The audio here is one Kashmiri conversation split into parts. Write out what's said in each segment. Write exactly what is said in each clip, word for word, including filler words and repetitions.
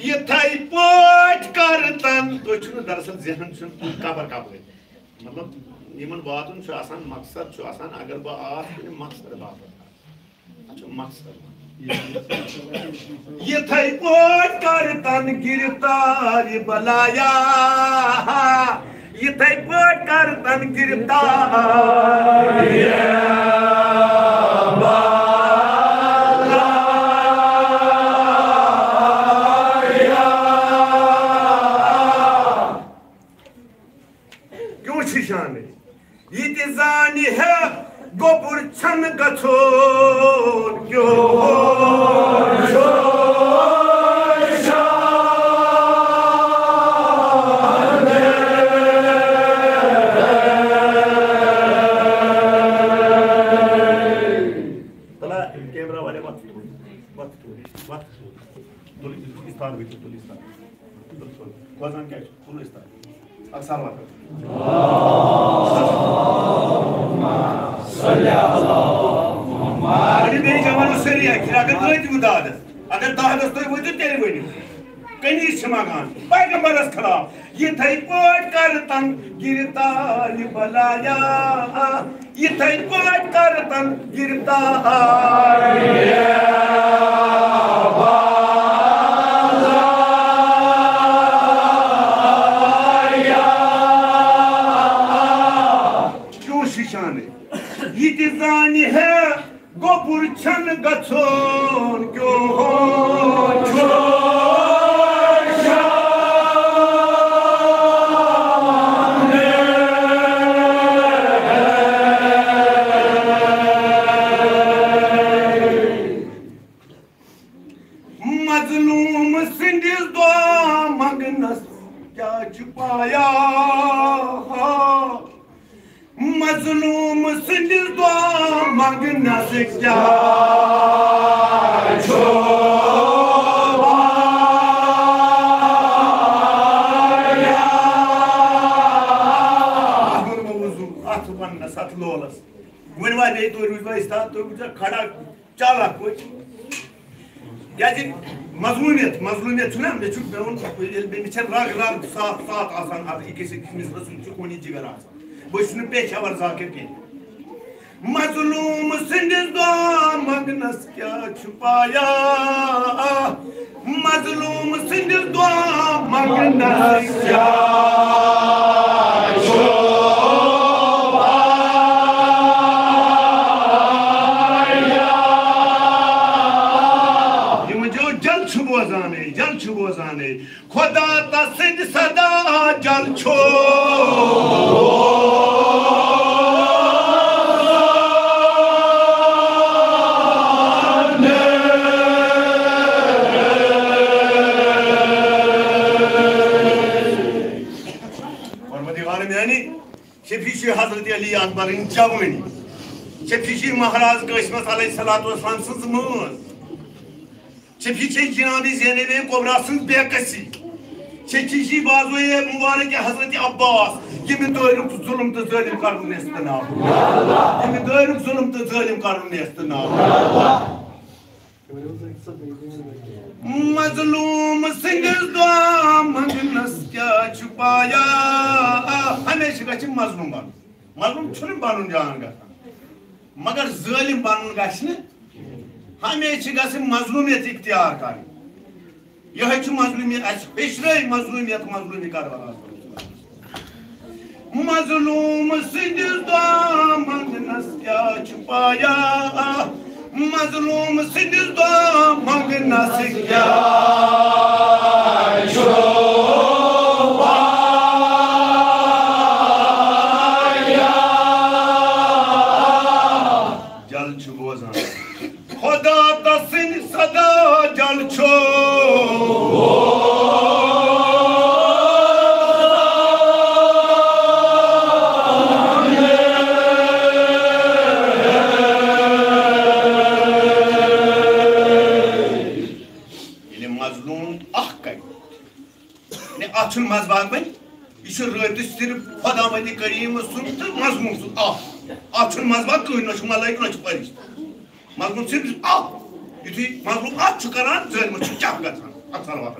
یِتھَے پٲٹھۍ کَر تَن۔ تُہۍ چھِو نہٕ دراصل ذہن چھُنہٕ تُہُنٛد کَبر کَپٲرۍ۔ مطلب، یِمَن واتُن چھُ آسان، مقصد چھُ آسان، اگر بہٕ آس کُنہِ مقصد باپتھ۔ اَتھ چھُ مقصد۔ یِتھَے پٲٹھۍ کَر تَن گِرفتار بَلایا۔ یِتھَے پٲٹھۍ کَر تَن گِرفتار۔ کیوں چھِ شانٕے؟ یہِ تہِ زانہِ ہے گوٚبُر چھَنہٕ گژھُن کیوں چھُ۔ تَلہ، کیمرہ والے وقت، وقت، وقت۔ تُل، استاد وٕچھِو، تُل استاد۔ تُل، تُل۔ وزن کیٛاہ چھُ؟ تُل استاد۔ اکھ صلوات۔ وۄنۍ بیٚیہِ جوانو سٲری اَکہِ پھِرِ، اگر وٲتِو دادَس، اگر دادَس تُہۍ وٲتِو، تیٚلہِ ؤنِو۔ کنیز چھِ منٛگان پیغمبرس خلاف۔ یِتھَے پٲٹھۍ کَر تَن گِرفتار بَلایا۔ یِتھَے پٲٹھۍ کَر تَن گِرفتار۔ کیوں شِشانٕے؟ یہِ تہِ زانہِ ہے گوٚبُر چھَنہٕ گژھُن کیوں چھُ۔ مظلوم سٕنٛدِس دُعا منٛگنَس کیٛاہ چھُ پایا؟ مظلوم سٕنٛدِس دُعا منٛگنَس کیٛاہ چھُ پایا؟ اَتھ ووٚن مےٚ وضوٗ، اَتھ وَننَس، اَتھ لولَس۔ وۄنۍ واتہِ ہے تُہۍ روٗزوا استاد، تُہۍ روٗزوا کھڑا۔ چالاک پٲٹھۍ۔ کیٛازِ مظلوٗمیت، مظلوٗمیت چھُنہ، مےٚ چھُ، مےٚ ووٚن، ییٚلہِ مےٚ، مےٚ چھےٚ رگ رگ صاف، صاف آسان، اَتھ أکِس أکِس مِصرَس سۭتۍ چھُ خوٗنی جِگر آسان۔ بہٕ چھُس نہٕ پیشہ ور ذاکر کینٛہہ۔ مظلوٗم سٕنٛدِس دُعا منٛگنَس کیٛاہ چھُ پایا؟ مظلوٗم سٕنٛدِس دُعا منٛگنَس کیٛاہ چھُ پایا؟ یِمَن جو جل چھُ بوزان ہے، جل چھُ بوزان ہے۔ خدا تسٕنٛدِ صدا جل چھُ۔ پروردگار میانہِ، شفیع چھُ حضرت علی اکبرٕنۍ جوٲنی۔ شفیع چھُ مہراز قاسمس علیہ الصلوۃ والسلام سٕنٛز مٲنٛز۔ شفیع چھے جناب زینب کبریٰ سٕنٛز بے کسی۔ شفیع چھے بازوے مبارک حضرت عباس، ییٚمہِ دٲریُک ظلم تہٕ ظٲلم کرُن نیست نابود۔ ییٚمہِ دٲریُک ظلم تہٕ ظٲلم کرُن نیست نابود۔ مظلوم سٕنٛدِس دُعا منٛگنَس کیٛاہ چھُ پایا؟ ہمیشہِ گژھِ مظلوم بنُن۔ مظلوم چھُنہٕ بنُن جان گژھان، مگر ظٲلم بنُن گژھِ نہٕ۔ ہمیشہِ گژھِ مظلومیت اختیار کرٕنۍ۔ یِہوٚے چھُ مظلومیت، اَسہِ ہیٚچھنٲے مظلومیت مظلومِ کربلاہَس منٛز۔ مظلوم سٕنٛدِس دُعا منٛگنَس کیٛاہ چھُ پایا؟ مظلوم سٕنٛدِس دُعا منٛگنَس کیٛاہ چھُ پایا؟ جل چھُ بوزان۔ خدا تسٕنٛدِ صدا جل چھُ۔ ییٚلہِ مظلوم اکھ کرِ، نے، اتھ چھُنہٕ منٛزباگ وۄنۍ۔ یہِ چھُ رٲبطہٕ صرف خۄداوندِ کریٖم سُنٛد تہٕ مظلوم سُنٛد اکھ۔ اتھ چھُنہٕ منٛزباگ کٕہٕنۍ، نہ چھُ ملٲیِک، نہ چھُ فرشتہٕ۔ مظلوم صرف اکھ۔ یُتھُے مظلوم اتھ چھُ کران، ظٲلمس چھُ کیٛاہ گژھان؟ اتھ صلوات۔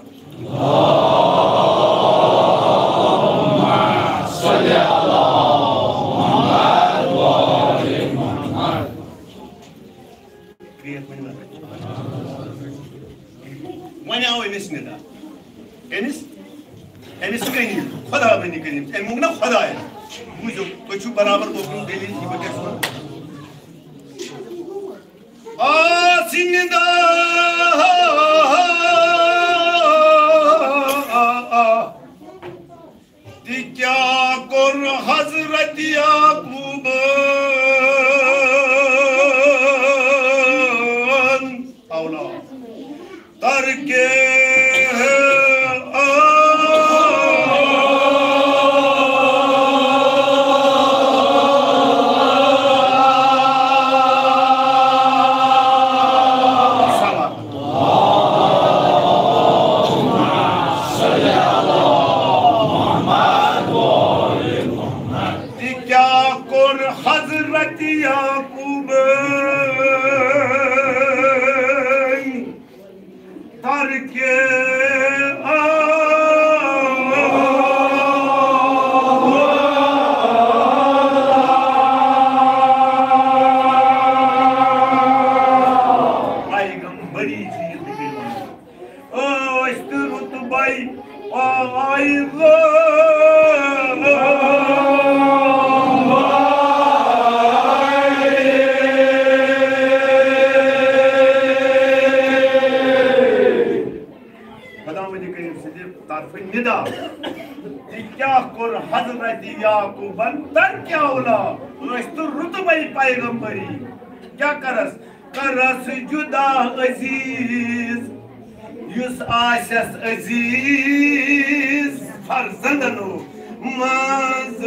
وۄنۍ آو أمِس نِدا۔ أمِس، أمِس کٔنی خۄدا بنی کٔنی، أمۍ مونٛگ نہ خۄداے۔ بوٗزِو، تُہۍ چھِو برابر اوکُن دٔلیٖل، یہِ بہٕ کیٛاہ چھُس وَنان۔ آسہِ نِدا۔ تہِ کیٛاہ کوٚر حضرت یعقوبن؟ اولاد ترکے۔ تہِ کیٛاہ کوٚر حضرت یعقوبن؟ ترکے۔ پیغمبری چیز نکلے۔ ٲسۍ تہٕ رُتبَے پایہِ۔ خۄداوندِ کریم سٕنٛدِ طرفہٕ نِدا۔ تہِ کیٛاہ کوٚر حضرت یعقوبن ترکہِ اولا؟ ٲسۍ تہٕ رُتبَے پیغمبری۔ کیٛاہ کَرس؟ کَرس جُدا عزیٖز، یُس آسٮ۪س عزیٖز فرزندنو منٛز۔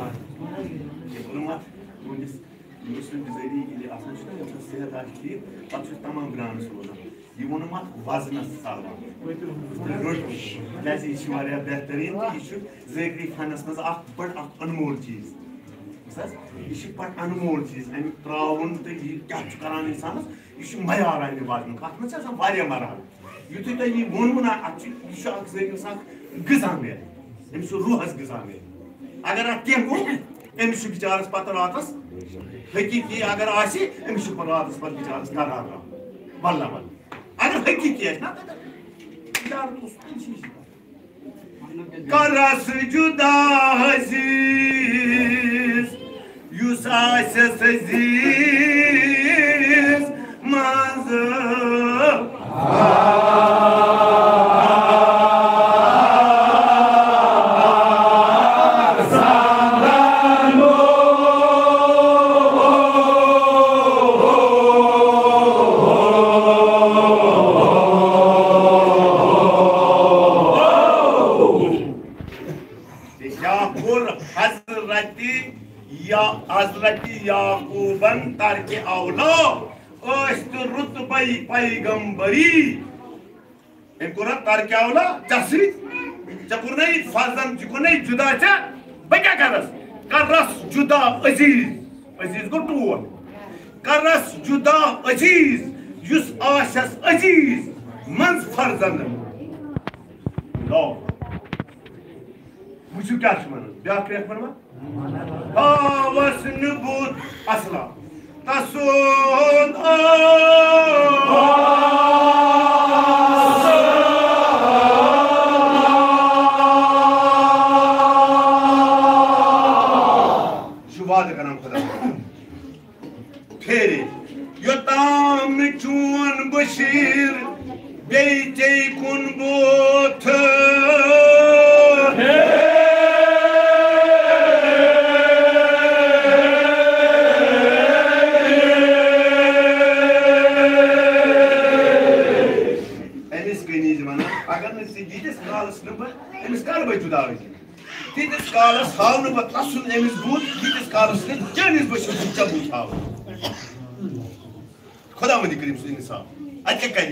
یہِ ووٚنمَتھ تُہٕنٛدِس یوٗسف بِزٲری ییٚلہِ آسان چھُ نا، ییٚمہِ ساتہٕ صحت آسہِ ٹھیٖک، پَتہٕ چھُ تَمام گرٛانَس روزان۔ یہِ ووٚنمَتھ وزنَس سَلام۔ تہٕ رٔٹ، کیٛازِ یہِ چھِ واریاہ بہتریٖن تہٕ یہِ چھُ ذٲکری فنَس منٛز اَکھ بٔڑ اَکھ اَنمول چیٖز۔ بوٗز حظ؟ یہِ چھِ بَڑٕ اَنمول چیٖز، اَمیُک ترٛاوُن تہٕ یہِ کیٛاہ چھُ کَران اِنسانَس، یہِ چھُ معیار اَمہِ وزنُک۔ اَتھ منٛز چھِ آسان واریاہ مراحل۔ یُتھُے تۄہہِ یہِ ووٚنمُو نا، اَتھ چھُ، یہِ چھُ اَکھ ذٲکرَس اَکھ غذا میلہِ، أمِس چھُ روحَس غذا میلہِ۔ اگر اَتھ کینٛہہ گوٚو، أمِس چھُ بِچارَس پَتہٕ راتَس حقیٖقی، اگر آسہِ، أمِس چھُ پَتہٕ راتَس پَتہٕ بِچارَس قرار راو۔ وَللہ وَللہ۔ اگر حقیٖقی آسہِ نا، تَتٮ۪تھ بِچارَس اوس کُنہِ چیٖزٕے پَتہٕ۔ کَرَس جُدا عزیٖز، یُس آسٮ۪س عزیٖز منٛز۔ کیٛاہ کوٚر حضرت یا حضرت یعقوبن ترکہِ اولا؟ ٲسۍ تہٕ رُتبَے پیغمبری۔ أمۍ کوٚر اَتھ ترکہِ اولا ژےٚ سۭتۍ؟ ژےٚ کوٚر نَے فرزند، ژےٚ کوٚر نَے جُدا ژےٚ؟ بہٕ کیٛاہ کَرَس؟ کَرَس جُدا عزیٖز۔ عزیٖز گوٚو ٹوٹھ۔ کَرَس جُدا عزیٖز، یُس آسٮ۪س عزیٖز منٛز فرزند۔ لو۔ وٕچھِو کیٛاہ چھُ وَنان۔ بیٛاکھ کرٛٮ۪کھ وَنہٕ ما؟ ہاوَس نہٕ بُتھ اَصلا۔ تسُنٛد آس۔ یہِ چھُ وعدٕ کران خۄدا۔ پھیرِ یوٚتام نہٕ چون بشیٖر بیٚیہِ ژےٚ کُن بُتھ۔ أمِس نِش وَنان، اگر نہٕ ژٕ ییٖتِس کالَس نہٕ بہٕ أمِس کَرٕ بہٕ جُدا أزی۔ تیٖتِس کالَس ہاو نہٕ بہٕ تَسُنٛد أمِس بُتھ، ییٖتِس کالَس نہٕ چٲنِس بٕتھِس بہٕ ژےٚ بُتھ ہاوٕ۔ خۄداوندِ کٔرِم سُہ اِنصاف۔ اَتہِ کیٛاہ کَرِ؟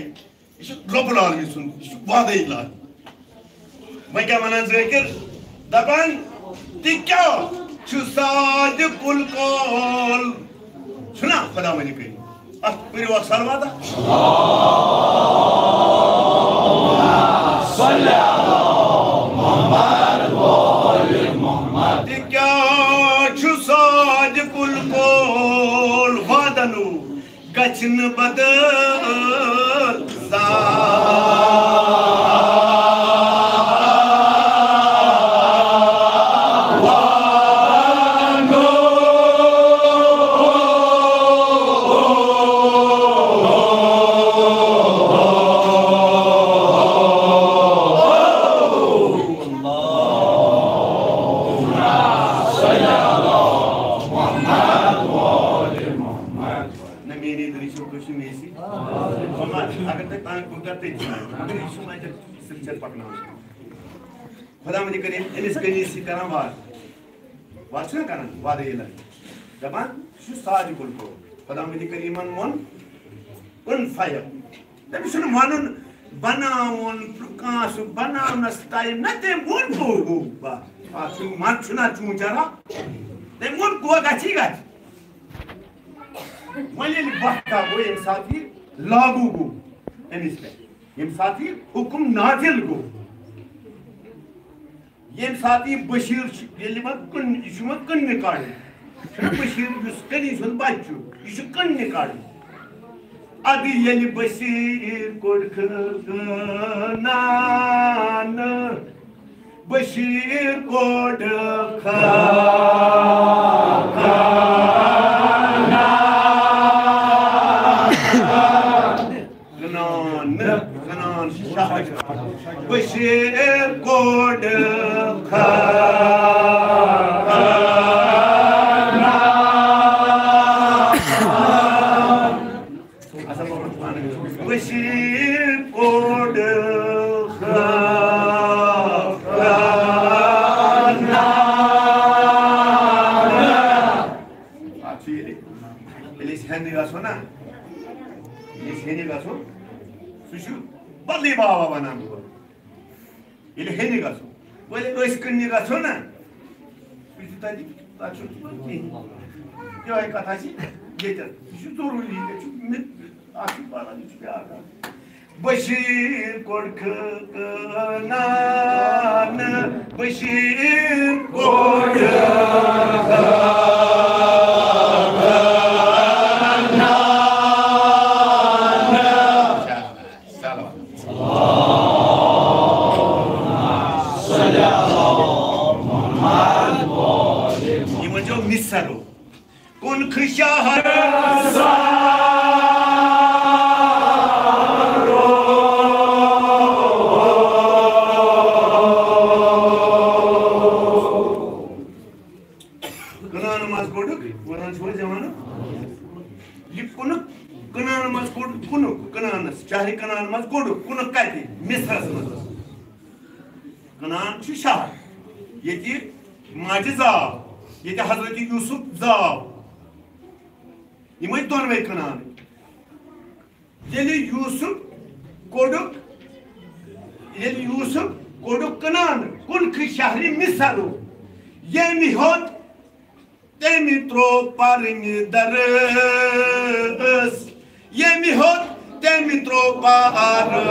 یہِ چھُ رۄب العالمین سُنٛد، یہِ چھُ وعدے الٰہی۔ وۄنۍ کیٛاہ وَنان ذٲکِر؟ دَپان، "تہِ کیٛاہ چھُ صادق القول؟" چھُنا خۄداوندِ کٔرِم؟ اَتھ پٔرِو اَکھ صلواتہ۔ تہِ کیٛاہ چھُ صادق القول؟ وعدنو گژھِ نہٕ بدل زانٛہہ۔ نہ، میٛٲنی دٔلیٖل چھِ کٲشِر میسی۔ وۄنۍ ما، اگر تۄہہِ تانۍ کُنہِ کَتھ تٔتھۍ چھِ، مگر یہِ چھُ وۄنۍ تیٚلہِ سلسلہٕ پَکناوُن۔ خۄداوندِ کٔرِم أمِس کٔنی سۭتۍ کران وعدٕ۔ وعدٕ چھُنہ کران، وعدٕ ییٚلہِ دَپان، سُہ چھُ صادق القول۔ خۄداوندِ کٔریٖمَن ووٚن، "کُن فیکون۔" تٔمِس چھُنہٕ وَنُن، بَناوُن، کانٛہہ سُہ بَناونَس ٹایم نہ، تٔمۍ ووٚن، "گوٚو، گوٚو، بَس۔" اَتھ چھُنہٕ، منٛز چھُنہ چوٗنٛچارا۔ تٔمۍ ووٚن، "گوٚو، گژھی، گژھِ۔" وۄنۍ ییٚلہِ وقت آو، گوٚو ییٚمہِ ساتہٕ یہِ لاگوٗ گوٚو أمِس پٮ۪ٹھ، ییٚمہِ ساتہٕ یہِ حُکُم نازِل گوٚو، ییٚمہِ ساتہٕ یہِ بشیٖر چھُ، ییٚلہِ وۄنۍ کٕن-، یہِ چھُ وۄنۍ کٕننہِ کَڑُن، چھُنہ بشیٖر یُس کٕننہِ سُنٛد بَچہٕ چھُ، یہِ چھُ کٕننہِ کَڑُن۔ اَدٕ ییٚلہِ بشیٖر کوٚڑ کٕنان، بشیٖر کوٚڑ کھا-، کھا-، کٕنان، کٕنان شہر۔ بشیٖر کوٚڑ کھا-، کھا-، اصل پٲٹھۍ پانہٕ۔ بشیٖر کوٚڑ خانہ۔ اَتھ چھُ ییٚلہِ، ییٚلہِ أسۍ ہٮ۪نہِ گژھو نا، ییٚلہِ أسۍ ہٮ۪نہِ گژھو، سُہ چھُ بدلٕے باوا وَنان۔ ییٚلہِ ہیٚنہِ گژھو، وۄنۍ ییٚلہِ أسۍ کٕننہِ گژھو نا، یہِ چھُ تَتہِ، تَتہِ چھُنہٕ تِمَن کِہیٖنۍ۔ یِہوٚے کَتھا چھِ ییٚتٮ۪تھ۔ یہِ چھُ ضروٗری، ییٚتہِ چھُ مےٚ، اَتھ چھُ پَران، یہِ چھُ بیٛاکھ اَکھ۔ بشیٖر کوٚڑ کٕنان، بشیٖر کوٚڑ کٕنان۔ صلوات۔ یہِ ؤنۍزیو مِثالو۔ کُن خشہر۔ کٕنان منٛز کوٚڑُکھ، وَنان چھُ وۄنۍ زٮ۪وان۔ یہِ کُنُکھ، کٕنان منٛز کوٚڑُکھ، کُنُکھ، کٕنانَس، شہرِ کٕنان منٛز کوٚڑُکھ، کُنُکھ کَتہِ؟ مِصرَس منٛز۔ کٕنان چھُ شہر، ییٚتہِ ماجہِ زاو، ییٚتہِ حضرت یوسف زاو۔ یِمَے دۄنوَے کٕنان۔ ییٚلہِ یوسف کوٚڑُکھ، ییٚلہِ یوسف کوٚڑُکھ کٕنان، کُن خشہر مِصرو، ییٚمہِ ہیوٚت تٔمۍ ترٛوو پرنہِ درس، ییٚمہِ ہیوٚت تٔمۍ ترٛوو پرنہِ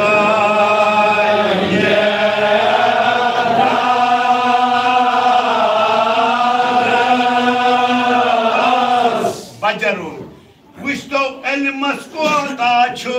درس۔ بجرو۔ وٕچھتو علمس کوتاہ چھُ۔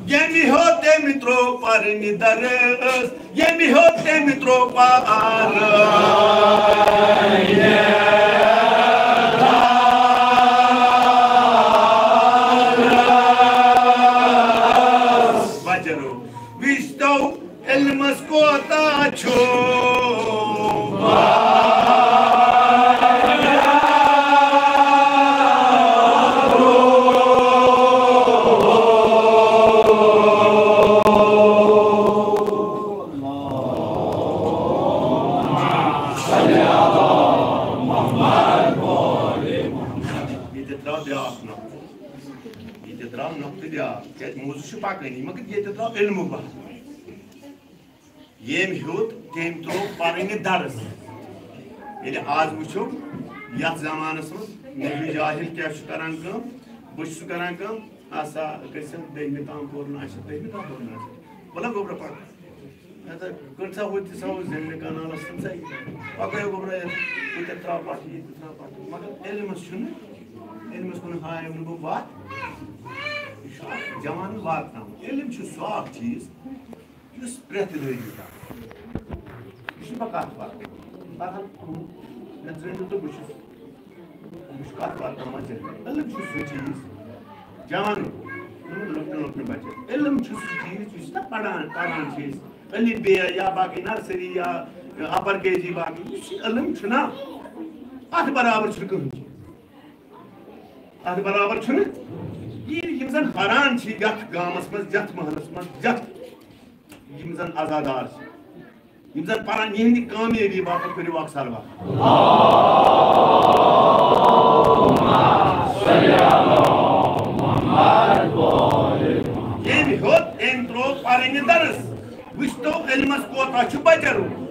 ییٚمہِ ہیوٚت تٔمۍ ترٛوو پرنہِ درس۔ ییٚمہِ ہیوٚت تٔمۍ ترٛوو پار۔ درٛاو نۄقطہٕ بیٛاکھ، کیٛازِ موضوع چھُ پَکٲنی، مگر ییٚتہِ درٛاو علمُک بحث۔ ییٚمۍ ہیوٚت، تٔمۍ ترٛوو پَرٕنۍ درس۔ ییٚلہِ آز وٕچھو، یَتھ زمانَس منٛز نبی جاہل کیٛاہ چھُ کران کٲم، بہٕ چھُس کران کٲم، آسا گٔژھِتھ دٔہمہِ تام پوٚر نہٕ اَسہِ، دٔہمہِ تام پوٚر نہٕ اَسہِ۔ وَلہٕ گوٚبرا پَکھ۔ اَتھ کٔرۍ سا ہُہ تہِ سا اوس زِنٛدٕ کَنالَس تِم سا پَکٲیِو گوٚبرا یَتھ، ہُہ تہِ ترٛاو پَتھ، یہِ تہِ ترٛاو پَتھ۔ مگر علمَس چھُنہٕ، علمَس کُن ہاوِ نہٕ بہٕ وَتھ۔ یہِ چھُ اَکھ جوان واتناوُن۔ علم چھُ سُہ اَکھ چیٖز، یُس پرٛٮ۪تھ رٲوی کَرِ۔ یہِ چھُ بہٕ کَتھ وَتھ۔ بہرحال، مےٚ ترٛٲوِو تہٕ بہٕ چھُس، بہٕ چھُس کَتھ واتناوان ژےٚ۔ علم چھُ سُہ چیٖز، جوان، یِمَن لۄکٹٮ۪ن لۄکٹٮ۪ن بَچَن۔ علم چھُ سُہ چیٖز، یُس نا پَران، پَران چھِ أسۍ۔ الف بے یا باقٕے نرسری یا اَپَر کے جی باقٕے۔ یُس یہِ علم چھُنا، اَتھ برابر چھُنہٕ کٕہٕنۍ چیٖز۔ اَتھ برابر چھُنہٕ یہِ، یِم زَن پَران چھِ یَتھ گامَس منٛز، یَتھ محلَس منٛز، یَتھ، یِم زَن عزادار چھِ، یِم زَن پَران، یِہِنٛدِ کامیٲبی باپَتھ کٔرِو اَکھ صلوات۔ ییٚمۍ ہیوٚت، أمۍ ترٛوو پَرٕنۍ درس۔ وٕچھتو علمَس کوتاہ چھُ بَچَرُن۔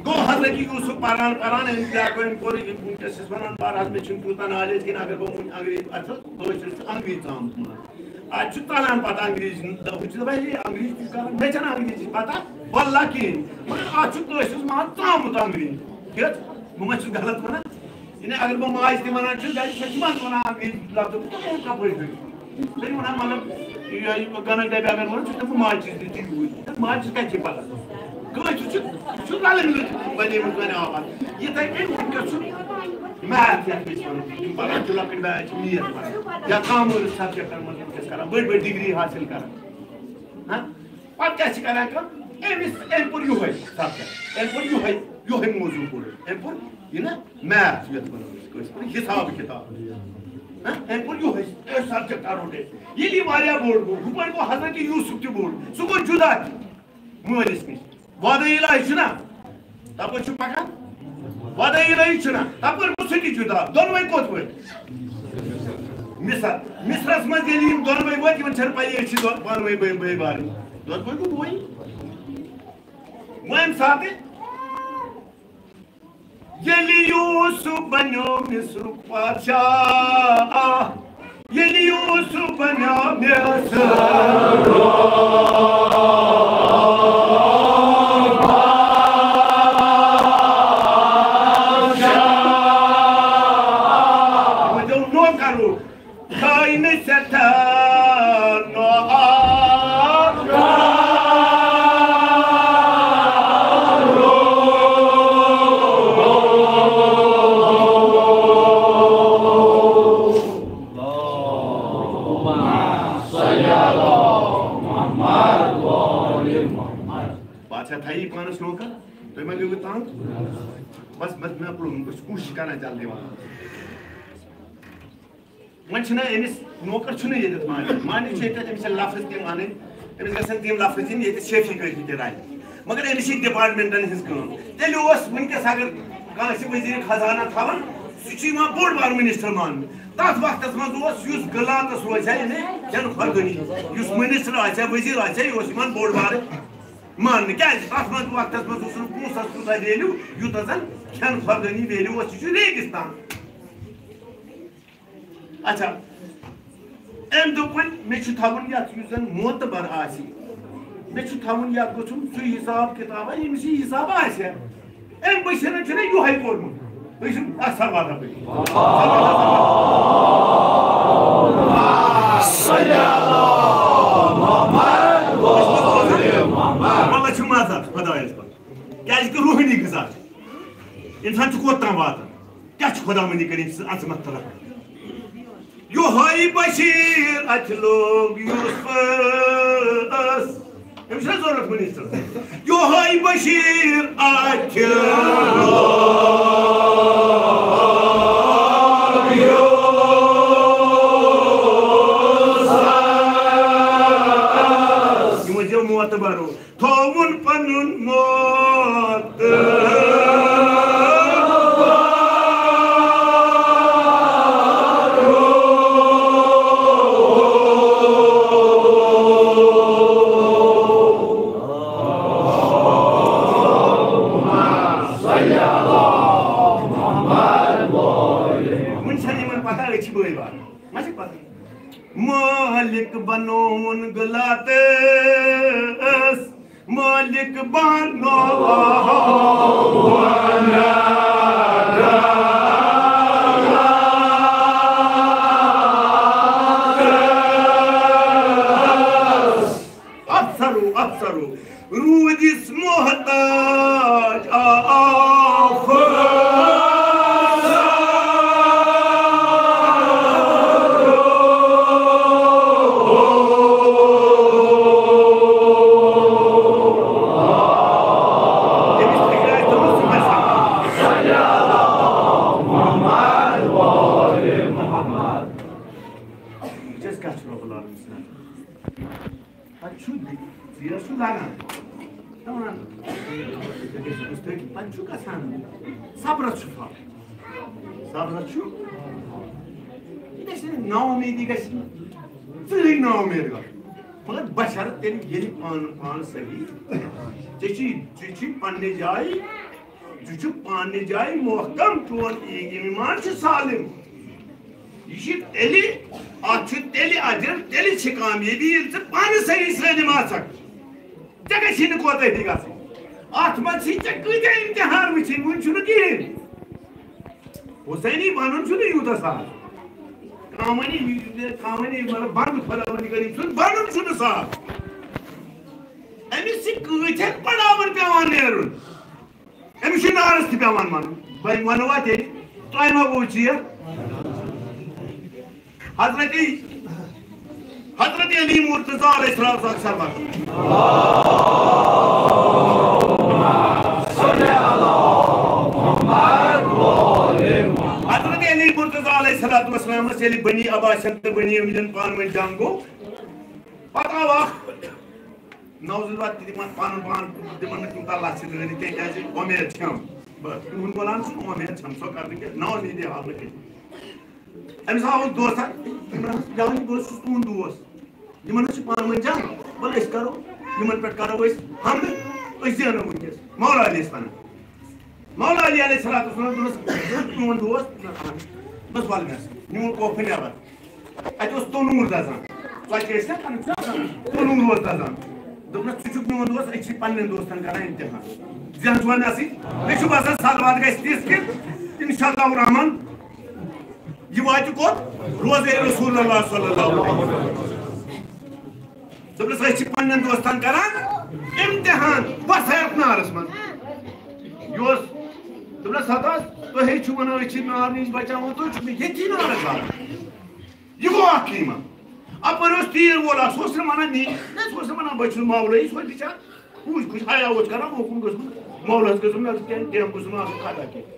گوٚو حضرت یوسف پران پران أمۍ کیٛاہ کوٚر، أمۍ کوٚر، أمۍ وٕنکیٚس چھِس وَنان، بہرحال مےٚ چھِنہٕ تیوٗتاہ نالیج کِہیٖنۍ، اگر بہٕ وٕنہِ انگریز، اَتھ کٲشِر چھِ انگریز ژامُت مان۔ اَتہِ چھُ ژَلان پَتہٕ انگریز، ہُہ چھُ دَپان، ہے انگریز تہِ چھُ کَران، مےٚ چھَنہٕ انگریزی پَتہ، واللہ کِہیٖنۍ، مگر اَتھ چھُ کٲشرِس مان ژامُت انگریز۔ کیٛاہ؟ بہٕ ما چھُس غلط وَنان؟ یعنی اگر بہٕ ماجہِ تہِ وَنان چھُس، گَرِ چھَس منٛز وَنان انگریزی لفظ، تہٕ تِم کَپٲرۍ چھِ؟ تیٚلہِ وَنان، مطلب، یہِ، یہِ گَنَک ڈَبہِ اگر وَنو، ژٕ چھُکھ دَپان ماجہِ چیٖز دِتھ یوٗرۍ۔ ماجہِ کَتہِ چھِ پَران؟ کٲنٛسہِ چھُ، چھُ رَلہٕ مِلِتھ بَنیمٕژ وۄنۍ آواز۔ یِتھَے کٔنۍ وٕنکیٚس چھُ math یَتھ أسۍ وَنو، یِم پَران چھِ لۄکٕٹۍ بَچہِ چھِ math پَران۔ یا commerce subjectَن منٛز وٕنکیٚس کَران، بٔڑۍ بٔڑۍ degree حٲصِل کَران۔ ہاں؟ پَتہٕ کیٛاہ چھِ کَران کٲم؟ أمِس، أمۍ پوٚر یِہوٚے subject، أمۍ پوٚر یِہوٚے، یِہوٚے موضوع پوٚر، أمۍ پوٚر یہِ نہ math یَتھ وَنو أسۍ کٲشِر پٲٹھۍ حِساب کِتاب۔ ہہ؟ أمۍ کوٚر یِہوٚے، أتھۍ subject رَٹو أسۍ۔ ییٚلہِ یہِ واریاہ بوٚڑ گوٚو، ہُہ پٲٹھۍ گوٚو حضرت یوٗسُف تہِ بوٚڑ، سُہ گوٚو جُدا تہِ مٲلِس نِش۔ وعدہ الہی چھُنہ، تَپٲرۍ چھُ پَکان، وعدہ الہی چھُنہ، تَپٲرۍ گوٚو سُہ تہِ جُدا، دۄنوَے کوٚت وٲتۍ؟ مِصر۔ مِصرَس منٛز ییٚلہِ یِم دۄنوَے وٲتۍ، یِمَن چھَنہٕ پَیی أسۍ چھِ دۄ-، پانہٕ ؤنۍ بٲے، بٲے بارٕنۍ۔ دۄنوَے گوٚو بوے۔ وۄنۍ ییٚمہِ ساتہٕ ییٚلہِ یوسف بنیو مصرُک بادشاہ، ییٚلہِ یوسف بنیو مصرُک بادشاہ، وۄنۍ گوٚو نوکر۔ کھاے نہٕ سٮ۪ٹھاہ نوآب۔ بادشاہ تھایی پانس نوکر، تُہۍ ما گٔیوٕ تنگ؟ بس، بس، مےٚ پرٛوٚن، بہٕ چھُس کوٗشِش کران جلدی واتنَس۔ وۄنۍ چھِنہ أمِس نوکر چھُنہٕ ییٚتٮ۪تھ مانان۔ ماننہِ چھِ ییٚتٮ۪تھ أمِس چھِ لفظ تِم اَنٕنۍ، أمِس گژھن تِم لفظ یِنۍ ییٚتہِ شیخی کٲفی تہِ رَلہِ۔ مگر أمِس چھِ departmentن ہِنٛز کٲم۔ تیٚلہِ اوس وٕنکیٚس اگر کانٛہہ آسہِ وزیر خزانہ تھاوان، سُہ چھُ یِوان بوٚڑ بار minister ماننہٕ۔ تَتھ وقتَس منٛز اوس یُس غلاتَس روزِ ہا، یعنی کھٮ۪ن خوردٲنی، یُس minister آسہِ ہا، وزیر آسہِ ہا، یہِ اوس یِوان بوٚڑ بار ماننہٕ۔ کیٛازِ؟ تَتھ منٛز وقتَس منٛز اوس نہٕ پونٛسَس تیوٗتاہ value، یوٗتاہ زَن کھٮ۪ن خوردٲنی value اوس۔ یہِ چھُ ریگِستان۔ اچھا، أمۍ دوٚپ وۄنۍ، مےٚ چھُ تھاوُن یَتھ یُس زَن معتبر آسہِ، مےٚ چھُ تھاوُن یَتھ گوٚژھُم سُے حساب کِتابہ، ییٚمِس یہِ حساب آسہِ ہا۔ أمۍ بٔشیٖرَن چھُنہ یِہوٚے پوٚرمُت، تُہۍ چھِو اَتھ سَر واتان پٔرِتھ۔ وَلہٕ چھُ مَزٕ اَتھ خۄدایَس پَتہٕ، کیٛازِکہِ روٗحٲنی غذا چھُ۔ اِنسان چھُ کوٚت تام واتان؟ کیٛاہ چھُ خۄداوندی کٔرِتھ سٕنٛز عظمت تلان؟ یِہوٚے بشیٖر اَتھِ لوٚگ یوسفس۔ أمِس چھُنہ ضروٗرت minister؟ یِہوٚے بشیٖر اَتھِ لوٚگ یوسفس۔ یِمو دِژ معتبرو۔ تھووُن پنُن موت۔ مالک بنووُن غلاتس، مالک بنووُن۔ افسرو، افسرو، روٗدِس محتاج آ، آ، خدا۔ پتہٕ چھُ ژیٖرَس چھُ لگان۔ دَپان، پَتہٕ چھُ گژھان۔ صبرَس چھُ پھل۔ صبرَس چھُ۔ یہِ گژھِ نہٕ نااُمیدی گژھِ نہٕ۔ ژٕہٕے نااُمید گژھُن۔ مگر بشرط تیٚلہِ ییٚلہِ پانہٕ پانہٕ صحیح۔ ژےٚ چھُے، ژےٚ چھُے پننہِ جایہِ، ژٕ چھُکھ پننہِ جایہِ محکم، چون ایمان چھُ سالم۔ یہِ چھِ تیٚلہِ، اَتھ چھُ تیٚلہِ اجر، تیٚلہِ چھِ کامیٲبی، ییٚلہِ ژٕ پانہٕ صحیح سٲلِم آسکھ۔ ژےٚ گژھی نہٕ کوتٲہی گژھٕنۍ۔ اَتھ منٛز چھِ ژےٚ کۭتیٛاہ امتحان وٕچھِنۍ، وُنہِ چھُنہٕ کِہیٖنۍ۔ حسینی بنُن چھُنہٕ یوٗتاہ سہل۔ کانٛہہ وَنہِ، کانٛہہ وَنہِ، مطلب، بنُن خۄداوندِ کریٖم سُنٛد بنُن چھُنہٕ سہل۔ أمِس چھِ کۭتیٛاہ پڑاوَن پٮ۪وان نیرُن۔ أمِس چھُ نارَس تہِ پٮ۪وان وَنُن۔ وۄنۍ وَنو اَتھ تیٚلہِ، تۄہہِ ما گوٚو ژیر؟ حضرت، حضرت علی مرتضیٰ علیہ السلام سَر وَنُن۔ حضرت علی مرتضیٰ علیہ الصلوۃ والسلام ٲسۍ ییٚلہِ بنی عباسن تہٕ بنی امیرن پانہٕ ؤنۍ جنگ گوٚو، پتہٕ آو اکھ نعوذ باللہ، تہِ دِمن پنُن پان، دِمن نہٕ تیوٗتاہ لژھِ دٲرِتھ کینٛہہ، کیٛازِ وۄمید چھَم۔ بس، تِہُنٛد غلام چھُنہٕ وۄمید چھَم، سۄ کرنہٕ کینٛہہ، نااُمیدی ہاونہٕ کینٛہہ۔ أمِس آو دوستا، یِمن حظ جوان، بہٕ حظ چھُس تُہُنٛد دوس۔ یِمن حظ چھِ پانہٕ ؤنۍ جنگ، وَلہٕ أسۍ کرو، یِمن پٮ۪ٹھ کرو أسۍ حملہٕ، أسۍ زینو وٕنکیٚس۔ مولا علی ٲسۍ وَنان۔ مولا علی علیہ الصلوۃ والسلام دوٚپنَس، "ژٕ چھُکھ میون دوست؟" دوٚپنَس، "اَہَن۔" دوٚپنَس، "وَلہٕ مےٚ سۭتۍ۔" نیوٗن کوفہٕ نٮ۪بر۔ اَتہِ اوس تنوٗر دَزان۔ ژۄچہِ ٲسۍ نا کَران، چھُنہ آسان؟ تنوٗر اوس دَزان۔ دوٚپنَس، "ژٕ چھُکھ میون دوست، أسۍ چھِ پنٛنٮ۪ن دوستَن کَران امتحان۔ ذہن چھُوا مےٚ سۭتۍ؟ مےٚ چھُ باسان، صلوات گژھِ تِژھ کہِ اِنشاء اللہ الرحمن یہِ واتہِ کوٚت؟ روزے رسول اللہ صلی اللہ علیہ وسلم۔" دوٚپنَس، "أسۍ چھِ پنٛنٮ۪ن دوستَن کَران امتحان، وَس ہے اَتھ نارَس منٛز۔" یہِ اوس، دوٚپنَس، "ہَتہٕ حظ، تُہۍ ہے چھِو وَنان، أسۍ چھِ نار نِش بَچاوان، تُہۍ چھِو مےٚ ییٚتھی نارَس زالان۔" یہِ گوٚو اَکھ ایٖمان۔ اَپٲرۍ اوس تیٖر وول اَکھ، سُہ اوس نہٕ وَنان، نی، نہ، سُہ اوس نہٕ وَنان، بہٕ چھُس مولوی، سُہ اوس بِچارٕ کوٗج کوٗج حیا اوس کَران، اوکُن گوٚژھ نہٕ مولَس گٔژھٕم نہٕ کینٛہہ، کینٛہہ گوٚژھ نہٕ آسُن خطا کینٛہہ۔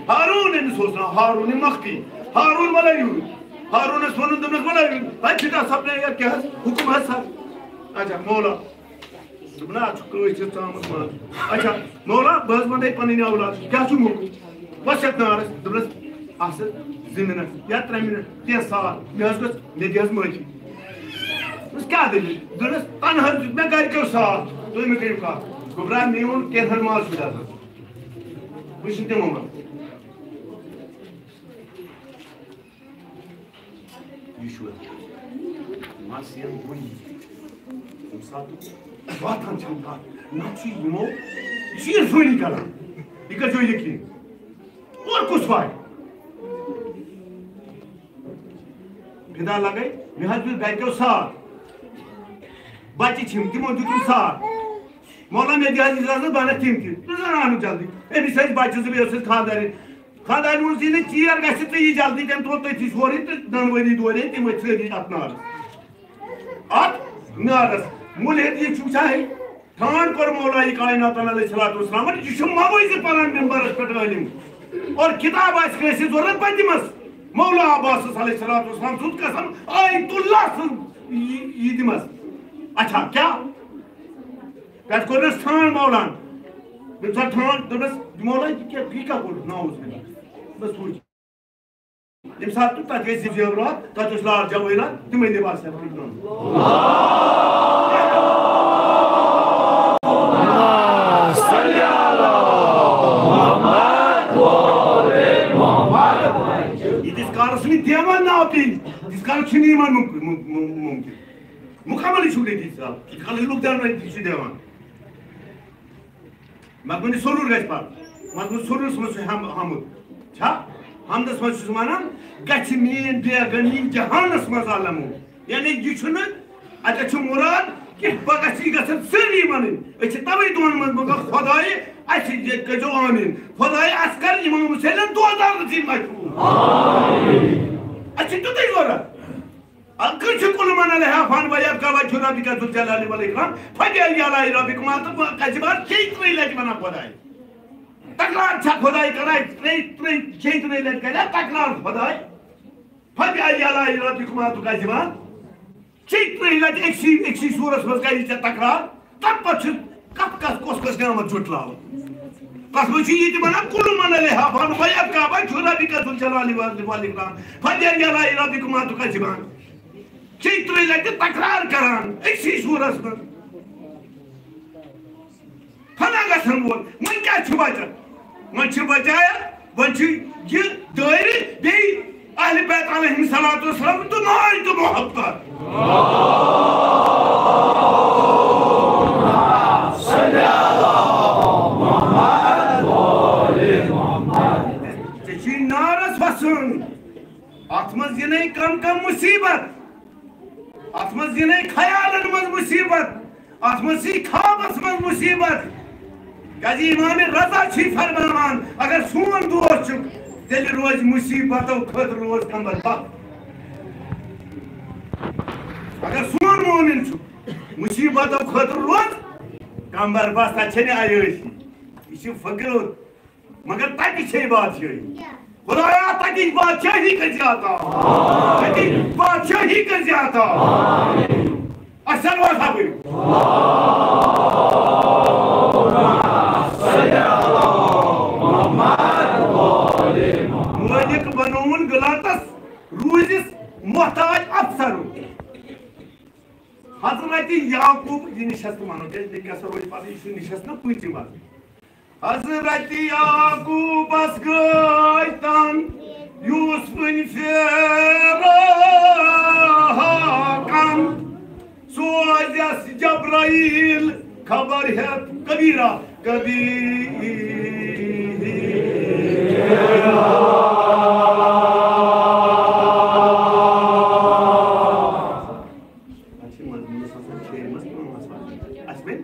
ہارون أمِس اوس ناو، ہارون مخفی۔ ہارون وَلہٕ یوٗرۍ۔ ہارونَس ووٚنُن، دوٚپنَس، "وَلہٕ یوٗرۍ۔ ہے فدا صٲب، نے یَتھ کیٛاہ حظ حُکُم حظ سَر؟" اچھا، مولا۔ دوٚپُن، "اَتھ چھُ کٲنٛسہِ ژامُت منٛز۔" اچھا، مولا، بہٕ حظ وَنَے پَنٕنۍ اولاد، کیٛاہ چھُ موقعہٕ؟ وَس یَتھ نارَس۔ دوٚپنَس، "اَسہٕ زٕ مِنَٹ یا ترٛےٚ مِنَٹ، کینٛہہ ساتھ، مےٚ حظ گٔژھ، مےٚ دِ حظ معٲفی۔" دوٚپنَس، "کیٛاہ دٔلیٖل؟" دوٚپنَس، "تَنہٕ حظ دیُت مےٚ گَرِکیو ساتھ، تُہۍ مہٕ کٔرِو کَتھ۔ گوٚبرا، میون کینٛہہ حظ ماز چھُ دَزان۔" وٕچھِن تِمو منٛز۔ یہِ چھُ مَس یَن بۄن۔ ییٚمہِ ساتہٕ واتان چھَم کَتھ، نَتہٕ چھُ یِمو، یہِ چھُ عرفٲنی کَران۔ یہِ کٔرۍزیو یقیٖن۔ اور کُس واتہِ؟ فدا لگے، مےٚ حظ دیُت گرِکیو ساتھ۔ بچہِ چھِم، تِمو دیُتُم ساتھ۔ مولا، مےٚ دِ حظ اجازت، بہٕ اَنَکھ تِم تہِ۔ ژٕ زَن اَنُکھ جلدی۔ أمِس ٲسۍ بچہِ زٕ، بیٚیہِ ٲسٕس خانٛدارِنۍ۔ خانٛدارِنۍ ووٚنُس، "یہِ نہٕ ژیر گژھِ تہٕ یہِ جلدی، تٔمۍ ترٛوو تٔتھی سورُے تہٕ دۄنوٕنی دورے تِم ٲسۍ سٲری اَتھ نارَس۔" اَتھ نارَس۔ مُلحد یہِ چھُ وٕچھان، ہے، ٹھانڈ کوٚر مولا یہِ کائناتن علیہ الصلوۃ والسلامن، یہِ چھُ مَوٲعظہٕ پَران مِمبَرَس پٮ۪ٹھ عٲلِم۔ اور کِتاب آسہِ کٲنٛسہِ ضروٗرت، بہٕ دِمَس۔ مولا عباسَس علیہ الصلوۃ والسلام سُنٛد قسم، آیت اللہ سُنٛد یہِ، یہِ دِمَس۔ اچھا، کیٛاہ؟ پٮ۪ٹھ کوٚرنَس ٹھانڈ مولان۔ دوٚپُن، "سا ٹھانڈ"، دوٚپنَس، "مولا، یہِ کیٛاہ، یہِ کیٛاہ کوٚرُتھ؟ نعوذ باللہ۔" بس وٕچھ۔ ییٚمہِ ساتہٕ تہٕ تَتہِ ٲسۍ زیورات، تَتہِ اوس لال جوٲہرات، تِمَے لِباس ہٮ۪تھ پھٕٹناوُن۔ ییٖتِس کالَس نہٕ دیوان ناو پیٚیہِ، تیٖتِس کالَس چھُنہٕ یِمَن مُمکِن۔ مُم-، مُمکِن۔ مُکملٕے چھُم نتیٖجہٕ ژَلان۔ یہِ کَلٕے لُکھ دَرنَے تہِ چھُ دِوان۔ مطلب، یہِ سرور گژھِ پَرُن۔ مطلب، سرورَس منٛز چھُ ہم-، حمد۔ چھا؟ حمدَس منٛز چھُس وَنان، گژھِ میٛٲنۍ بیگٲنی جہانَس منٛز علمو۔ یعنی، یہِ چھُنہٕ، اَتٮ۪تھ چھُ مُراد کہِ پَگاہ چھِ یہِ گژھن سٲری وَنٕنۍ۔ أسۍ چھِ تَوَے دُعن منٛز منٛگان، خۄدایہِ، اَسہِ یہِ کٔرۍزیو آمیٖن۔ خۄدایہِ، اَسہِ کَر اِمام حُسینَن دوزار نصیٖب مشہوٗر۔ اَسہِ چھِ تیُتُے ضوٚرَتھ۔ اَدٕ کٔژ چھِ کُل من علیہا فان و یبقیٰ وجہ ربک ذو الجلال والاکرام، فبأی آلاء ربکما تکذبان، ژےٚ ترٛیٚیہِ لَٹہِ وَنان خۄداے۔ تکرار چھا خۄداے کران؟ ترٛیٚیہِ، ترٛیٚیہِ، ژےٚ ترٛیٚیہِ لَٹہِ کریا تکرار خۄداے؟ فبأی آلاء ربکما تکذبان۔ ژےٚ ترٛیٚیہِ لَٹہِ أکسٕے، أکسٕے سورس منٛز کَرِ ژےٚ تکرار۔ تَمہِ پتہٕ چھُ کتھ کتھ کۄس کۄس نعمت جُٹلاوان۔ تتھ منٛز چھُ یہِ تہِ ونان، کُل من علیہا فان و یبقیٰ وجہ ربک ذو الجلال والاکرام، فبأی آلاء ربکما تکذبان۔ ژےٚ ترٛیٚیہِ لٹہِ تکرار کران أکسٕے سورس منٛز۔ فنا گژھن وول، وۄنۍ کیٛاہ چھُ بچان؟ وۄنۍ چھُ بچان، وۄنۍ چھُ یہِ دٲیرٕ بیٚیہِ اہل بیت علیہم الصلوۃ والسلام تہٕ ماے تہٕ محبت۔ ژےٚ چھُے نارس وسُن، اتھ منٛز یِنَے کم کم مصیبت، اتھ منٛز یِنَے خیالن منٛز مصیبت، اتھ منٛز یی خوابس منٛز مصیبت۔ کیازِ امام رضا چھُے فرماوان، اگر سون دوست چھُ، تیٚلہِ روزِ مصیبتو خٲطرٕ روز کمبر بند۔ اگر سون مومن چھُ، مصیبتو خٲطرٕ روز کمبر بند، تتہِ چھنہٕ عیٲشی، یہِ چھُ فقر۔ مگر تتہِ چھے بادشاہی۔ خدایا، تتِچ بادشاہی کٔرۍ زِ عطا۔ تتِچ بادشاہی کٔرۍ زِ عطا۔ اصل وسا بٔرِو۔ مٲلِک بنووُن غلاتس، روٗزِس محتاج افسرُک۔ حضرت یعقوب، یہِ نِشست وَنو، کیٛازِ بیٚیہِ کیٛاہ سا روزِ پَتہٕ، یہِ چھُ نِشست نہ پٕنٛژِم وَنُن۔ حضرت یعقوبس گٔے تنگ یوسفن فراقن، سوزس جبرائیل خبر ہیت کبیرہ کبیرہ۔ اَسہِ چھِ مضموٗنَس آسان شیٚیہِ منٛز پانٛژھ وَتہٕ۔ اَسہِ بَنہِ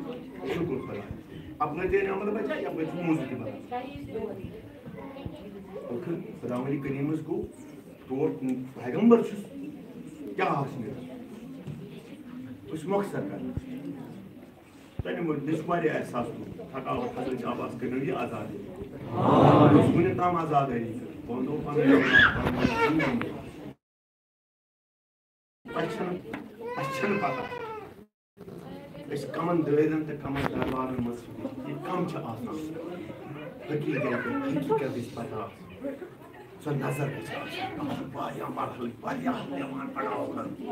شُکُر خۄدایَس۔ اَپٲرۍ تہِ اَنہِ عمل بَچا، یَپٲرۍ چھُ موضوٗع تہِ بَنان۔ ٲخٕر خۄداوندِ کریٖمَس گوٚو تور پیغمبر چھُس، کیٛاہ آسہِ نیران؟ أسۍ چھِ مۄخصر کران۔ تَمہِ موٗجوٗب مےٚ چھُ واریاہ احساس گوٚمُت۔ تھکاوَٹ حضرت عباس کٔرِو یہِ آزادی۔ أسۍ وُنیُک تام آزادی۔ بہٕ وَنہٕ تۄہہِ پَنُن تۄہہِ چھَنہٕ، اَسہِ چھَنہٕ پَتہ، أسۍ کَمَن دٲیرَن تہٕ کَمَن دربارَن منٛز چھِ، یہِ کَم چھِ آسان۔ حقیٖقت، حقیٖقت گژھِ پَتہ آسٕنۍ۔ سۄ نظر گژھِ آسٕنۍ۔ اَتھ چھِ واریاہ مرحلہٕ، واریاہ پٮ۪وان پڑاو کَرُن۔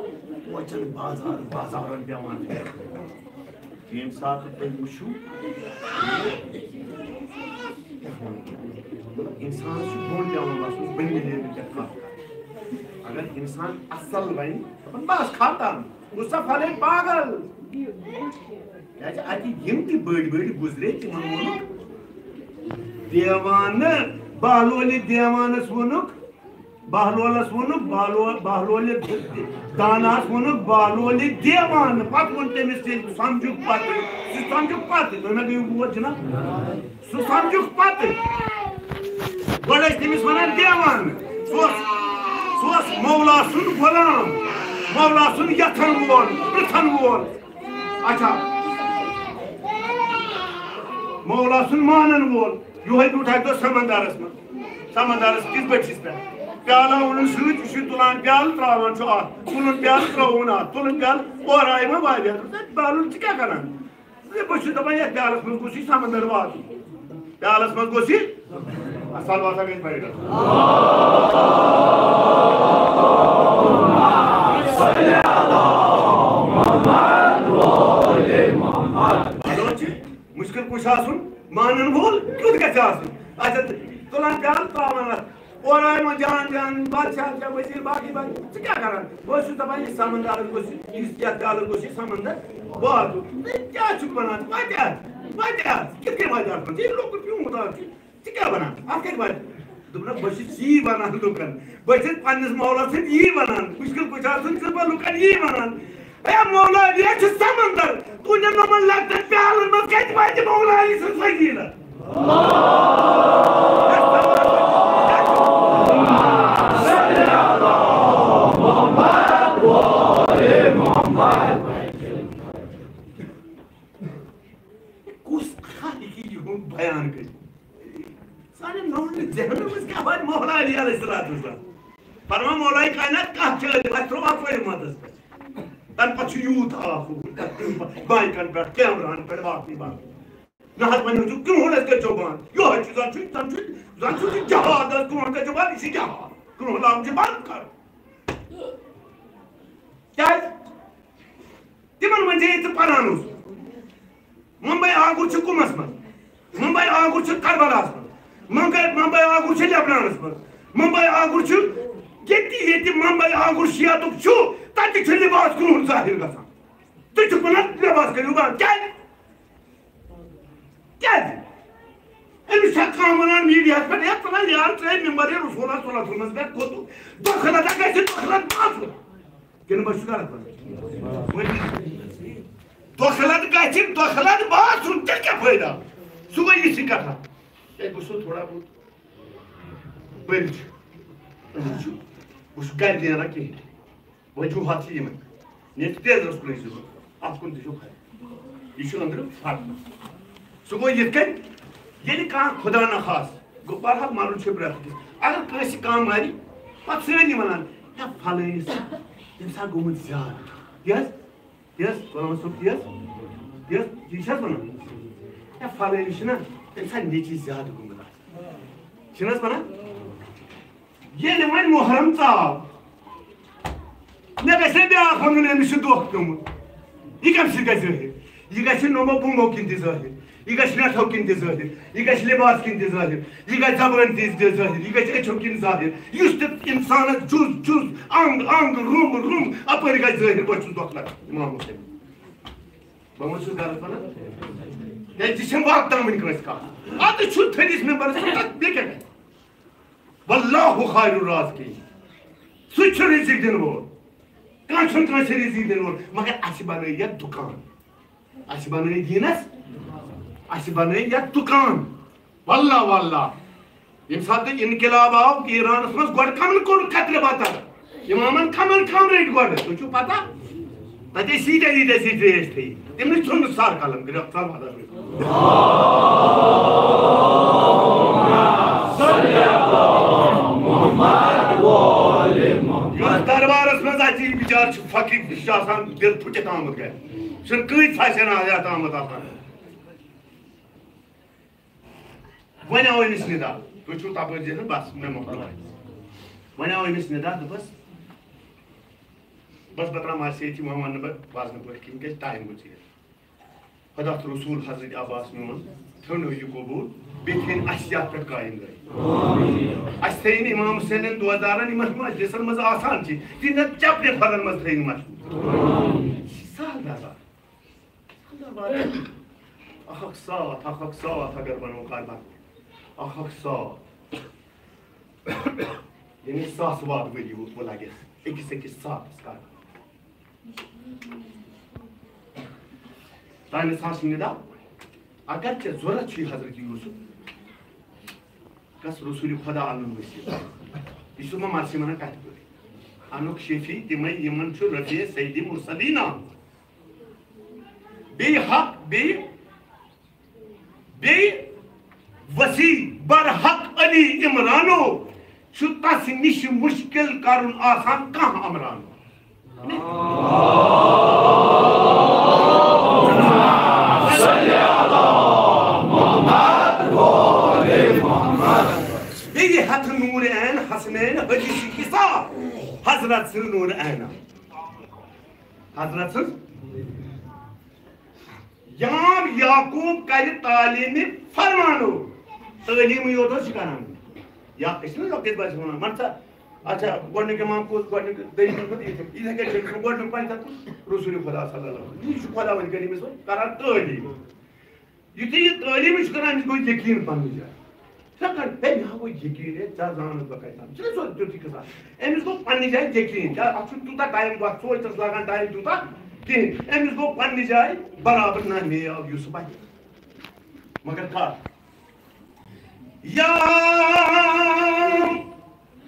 کوچَن بازار، بازارَن پٮ۪وان پھیرُن۔ ییٚمہِ ساتہٕ تُہۍ وٕچھِو، مطلب، اِنسانَس چھُ بۄن پٮ۪وان وَسُن، بٔنۍ مِلے نہٕ کیٛاہ کَتھ کَرٕ۔ اگر اِنسان اَصٕل وَنہِ، دَپان، "بَس ختم، مُصطفیٰ لے پاگل۔" کیٛازِ اَتہِ یِم تہِ بٔڑۍ بٔڑۍ گُزرے، تِمَن ووٚنُکھ دیوانہٕ، بہلولِ دیوانَس ووٚنُکھ، بہلولس ووٚنُکھ، بہلول، بہلولہِ داناہس ووٚنُکھ، بہلولہِ دیوان۔ پتہٕ ووٚن تٔمِس، ییٚلہِ سمجھُکھ پتہٕ، سُہ سمجھُکھ پتہٕ، تُہۍ ما گٔیِو بور جناب؟ سُہ سمجھُکھ پتہٕ۔ گۄڈٕ ٲسۍ تٔمِس ونان دیوان۔ سُہ اوس، سُہ اوس مولا سُنٛد غلام، مولا سُنٛد یژھن وول، پرژھن وول۔ اچھا۔ مولا سُنٛد مانن وول، یِہوٚے بیوٗٹھ اَکہِ دۄہ سمندرس منٛز۔ سمندرس کِس بٔٹھِس پٮ۪ٹھ۔ پیالہٕ اوٚنُن سۭتۍ، یہِ چھُ تُلان پیالہٕ، ترٛاوان چھُ اَتھ۔ تُلُن پیالہٕ، ترٛاوُن اَتھ۔ تُلُن پیالہٕ، اورٕ آیہِ وۄنۍ واریاہ۔ دوٚپُس، "ہے، بہلول، ژٕ کیٛاہ کران؟ ہے، بہٕ چھُس دَپان، یَتھ پیالَس منٛز گوٚژھ یہِ سمندر واتُن۔ پیالَس منٛز گوٚژھ یہِ۔" اَصٕل باسان گژھِ بڑِ گژھُن۔ بہلول چھِ مُشکِل کُش آسُن، مانن وول کیُتھ گژھِ آسُن۔ اچھا، تُلان پیالہٕ، ترٛاوان اَتھ۔ اورٕ آے وۄنۍ جان جان، بادشاہ، وزیر، باقی باقی۔ ژٕ کیٛاہ کران؟ بہٕ اوسُس دپان، یہِ سمندر گوٚژھ، یُس یتھ پیالس گوٚژھ یہِ سمندر واتُن۔ ژٕ کیٛاہ چھُکھ ونان؟ وتہِ ہا، وتہِ ہا، ژٕ کِتھ کٔنۍ واتہِ اتھ منٛز؟ یہِ لۄکُٹ پیوٗنت اکھ چھُ، ژٕ کیٛاہ ونان؟ اتھ کتہِ واتہِ؟ دوٚپنَکھ، بہٕ چھُس یی ونان لُکن، بہٕ چھُس پننِس مولس سۭتۍ یی ونان، مُشکل کُشادٕ سُنٛد چھُس بہٕ لُکن یی ونان۔ اے مولا علی، یہِ چھُ سمندر۔ تُہٕنٛدٮ۪ن یِمن لۄکٹٮ۪ن پیالن منٛز کتہِ واتہِ مولا علی سٕنٛز فضیلت؟ کُس اکھ ہیٚکہِ یِہُنٛد بیان کٔرِتھ؟ سانٮ۪ن نوٚن ذہنن منٛز کیٛاہ واتہِ مولا علی علیہ الصلوۃ والسلام؟ فرمان، مولای کائنات کتھ چھِ عٲلم، اَسہِ ترٛوو اَپٲرۍ مَتَس پٮ۪ٹھ۔ تَمہِ پَتہٕ چھُ یوٗت آف، تَتھ تِم بایکَن پٮ۪ٹھ، کیمراہَن پٮ۪ٹھ، باقٕے باقٕے۔ نہ حظ، وۄنۍ ٲسِو کرٛہُن اَسہِ کٔرِو بنٛد۔ یِہوٚے چھُ، زَن چھُ، زَن چھُ، زَن چھُ یہِ جہاد حظ، کرٛہُن کٔرِو بنٛد، یہِ چھُ جہاد۔ کرٛہُن لاگُن چھُ بنٛد کَرُن۔ کیٛازِ؟ تِمن منٛز ییٚلہِ ژٕ پران اوس، ممبئی آگُر چھُ کُمس منٛز، ممبئی آگُر چھُ کربلاہس منٛز، ممبئی، ممبئی آگُر چھُ لبنانس منٛز، ممبئی آگُر چھُ ییٚتہِ، ییٚتہِ ممبئی آگُر شیعتُک چھُ، تتہِ چھُ لباس کرٛہُن ظٲہِر گژھان۔ تُہۍ چھِو ونان لباس کٔرِو بنٛد، کیٛازِ؟ کیٛازِ؟ أمِس چھا کانٛہہ ونان میٖڈیاہَس پٮ۪ٹھ، "ہے، ژٕ نہ یار، ژٕ ہے ممبرِ رسول اللہ صلی اللہ علیہ وسلمس پٮ۪ٹھ کھوٚتُکھ، دۄکھٕ لَتہ گژھِ دۄکھٕ لَتھ باسُن۔" کِنہٕ بہٕ چھُس غلط وَنان؟ ؤنِو۔ دۄکھٕ لَتھ گژھِ دۄکھٕ لَتھ باسُن، تیٚلہِ کیٛاہ فٲیدٕ آو؟ سُہ گوٚو یِژھٕے کَتھا۔ ہے، بہٕ چھُس تھوڑا بہت پٔرِتھ۔ بہٕ چھُس گَرِ نیران کِہیٖنۍ۔ وجوہات چھِ یِمَے۔ نیٚچوۍ تیزرَس کُن ٲسِو، اَتھ کُن تہِ چھُو فرق۔ یہِ چھُ أنٛدرٕ فرق۔ سُہ گوٚو یِتھ کٔنۍ، ییٚلہِ کانٛہہ خۄدا نخواستہٕ گوٚو، بہرحال مَرُن چھُ پرٛٮ۪تھ کٲنٛسہِ۔ اگر کٲنٛسہِ کانٛہہ مَرِ، پَتہٕ سٲری وَنان، "ہے، فَلٲنِس، تٔمِس ہا گوٚمُت زیادٕ۔" تی حظ؟ تی حظ؟ غلام صٲب، تی حظ؟ تی حظ؟ تی چھِ حظ وَنان؟ "ہے، فَلٲنِس چھُنہ، تٔمِس ہا نیٚچوِس زیادٕ گوٚمُت آسان۔" چھِنہٕ حظ وَنان؟ ییٚلہِ وۄنۍ محرم ژاو، مےٚ گژھِ ہے بیٛاکھ وَنُن، أمِس چھُ دۄکھ پیوٚمُت۔ یہِ کَمہِ سۭتۍ گژھِ ظٲہِر؟ یہِ گژھِ نوٚمو بوٗمو کِنۍ تہِ ظٲہِر، یہِ گژھِ نَٹھو کِنۍ تہِ ظٲہِر، یہِ گژھِ لِباس کِنۍ تہِ ظٲہِر، یہِ گژھِ زَبٲنۍ تہِ ظٲہِر، یہِ گژھِ أچھو کِنۍ ظٲہِر۔ یُس تہِ اِنسانَس جُز جُز، اَنٛگ اَنٛگ، روٚم روٚم اَپٲرۍ گژھِ ظٲہِر، بہٕ چھُس دۄکھ لَگان اِمام حُسین۔ بہٕ ما چھُس غلط وَنان؟ کیٛازِ یہِ چھَنہٕ واتناوٕنۍ کٲنٛسہِ کَتھ۔ اَتہِ چھُ تھٔدِس مِمبَرَس پٮ۪ٹھ، تَتھ بیٚیہِ کیٛاہ گژھِ؟ واللہ خیر الرازقین۔ سُہ چھُ رِزِق دِنہٕ وول۔ کانٛہہ چھُنہٕ کٲنٛسہِ رِزِق دِنہٕ وول۔ مگر اَسہِ بَنٲے یَتھ دُکان۔ اَسہِ بَنٲے دیٖنَس، اَسہِ بَنٲے یَتھ دُکان۔ واللہ، واللہ۔ ییٚمہِ ساتہٕ اِنقلاب آو ایٖرانَس منٛز، گۄڈٕ کَمَن کوٚر قتلِ بَتر؟ اِمامَن کَمَن کَم رٔٹۍ گۄڈٕ؟ تُہۍ چھُو پَتہ؟ تَتہِ ٲسۍ سیٖدھے ییٖتۍ ٲسۍ ترٛیش تھٲیِتھ۔ تٔمِس ژھیوٚن نہٕ سر قلم، گرٛٮ۪کھ ژھا وَدَس۔ یُس دربارس منٛز اَژِ، یہِ بِچارٕ چھُ فقیٖر، یہِ چھُ آسان دِل پھُٹِتھ آمُت گرِ۔ چھُنہٕ کۭتۍ ساسٮ۪ن آیات آمُت آسان۔ وۄنۍ آو أمِس نِدا، تُہۍ چھِو تَپٲرۍ زِ نہٕ بَس مےٚ مۄکلو۔ وۄنۍ آو أمِس نِدا، دوٚپُس، "بَس بہٕ ترٛاوٕ مَسہِ ییٚتھی، وۄنۍ وَنہٕ نہٕ بہٕ وَزنہٕ پٲٹھۍ کِہیٖنۍ، کیٛازِ ٹایم گوٚو ژیر۔" خۄدا تہٕ رسول حضرت عباس میون تھٲونو یہِ قبوٗل، بیٚیہِ تھٲیِن اَسہِ یَتھ پٮ۪ٹھ قٲیِم دٲیِم۔ اَسہِ تھٲیِن اِمام حُسینَن دوستدارَن یِمَن مجلسَن منٛز آسان چھِ، تِہِنٛدٮ۪ن چَپنہِ پھَلَن منٛز تھٲیِن مَشہوٗر۔ سہل دربار۔ سہل دربار۔ اَکھ اَکھ ساتھ، اَکھ اَکھ ساتھ اگر وَنو کَربَلا۔ اَکھ اَکھ ساتھ۔ یعنی ساسہٕ واد ؤری ووت وۄنۍ لَگٮ۪س أکِس أکِس ساتَس کَربَلا۔ تانٮ۪تھ آسہٕ نِدا، اگر ژےٚ ضوٚرَتھ چھُے حضرت یوٗسُف، گژھ رسول خدا اَنُن ؤسیٖلہٕ۔ یہِ چھُ مےٚ مرثی وَنان کَتھِ پٲٹھۍ۔ اَنُکھ شفیع تِمَے یِمَن چھُ رفیع سید مرسلین آمُت۔ بیٚیہِ حق، بیٚیہِ، بیٚیہِ وسیع برحق علی عمرانو چھُ تَس نِش مُشکِل کَرُن آسان کانٛہہ امرانو۔ بیٚیہِ ہٮ۪تھ نوٗر عین حسنین حدیث قصہ حضرت سٕنٛز نوٗر عین۔ حضرت سٕنٛز یام یعقوب کرِ تعلیمِ فرمانو۔ تعلیمٕے یوت حظ چھِ کران۔ یا أسۍ چھِنہٕ لۄکٕٹۍ بچہٕ وَنان، وَن سا، اچھا، گۄڈٕنیُک اِمام کُس، گۄڈٕنیُک، دوٚیِم کُس، یِتھَے، یِتھَے کٔنۍ چھُ أمِس گۄڈٕنیُک پنٛجہِ سَتُن رسول خدا صلی اللہ علیہ وسلم۔ یہِ چھُ خۄداوندِ کریٖمَس منٛز کران تعلیٖم۔ یُتھُے یہِ تعلیٖم چھُ کران، أمِس گوٚو یقیٖن پنٛنہِ جایہِ۔ ژےٚ کَر، ہے، مےٚ ہا گوٚو یقیٖن، ہے، ژےٚ زانَتھ بہٕ کَتہِ تام۔ ژٕ چھُنہ سُہ تیُتھُے قٕصہ۔ أمِس گوٚو پنٛنہِ جایہِ یقیٖن، کیٛاہ اَتھ چھُنہٕ تیوٗتاہ ٹایم، وَتھ سوچنَس لَگان ٹایم تیوٗتاہ کِہیٖنۍ۔ أمِس گوٚو پنٛنہِ جایہِ برابر، نہ، مے آو یوٗسف اَتھِ۔ مگر کَر؟ یا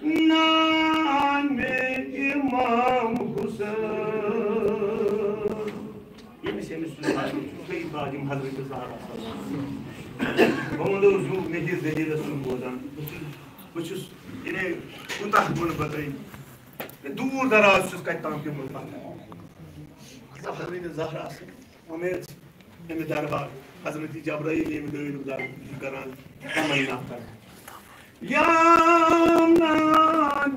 نام امام حسین۔ ییٚمِس، ییٚمِس سُہ ساروی سید عالم حضرت زہرا۔ بہٕ وَنو زُو مےٚ یہِ ذٔلیٖلَس سُنٛد بوزان۔ بہٕ چھُس، بہٕ چھُس، یعنی، کوٗتاہ وَنہٕ بہٕ تۄہہِ؟ مےٚ دوٗر دراز چھُس کَتہِ تام پیوٚمُت پَتھر۔ مطلب، حضرت زہرا سٕنٛز اُمید چھِ أمِس دربار، حضرت جبرائیل ییٚمہِ دٲیرُک دربار چھُ کران، تَمَے نفر۔ یا نام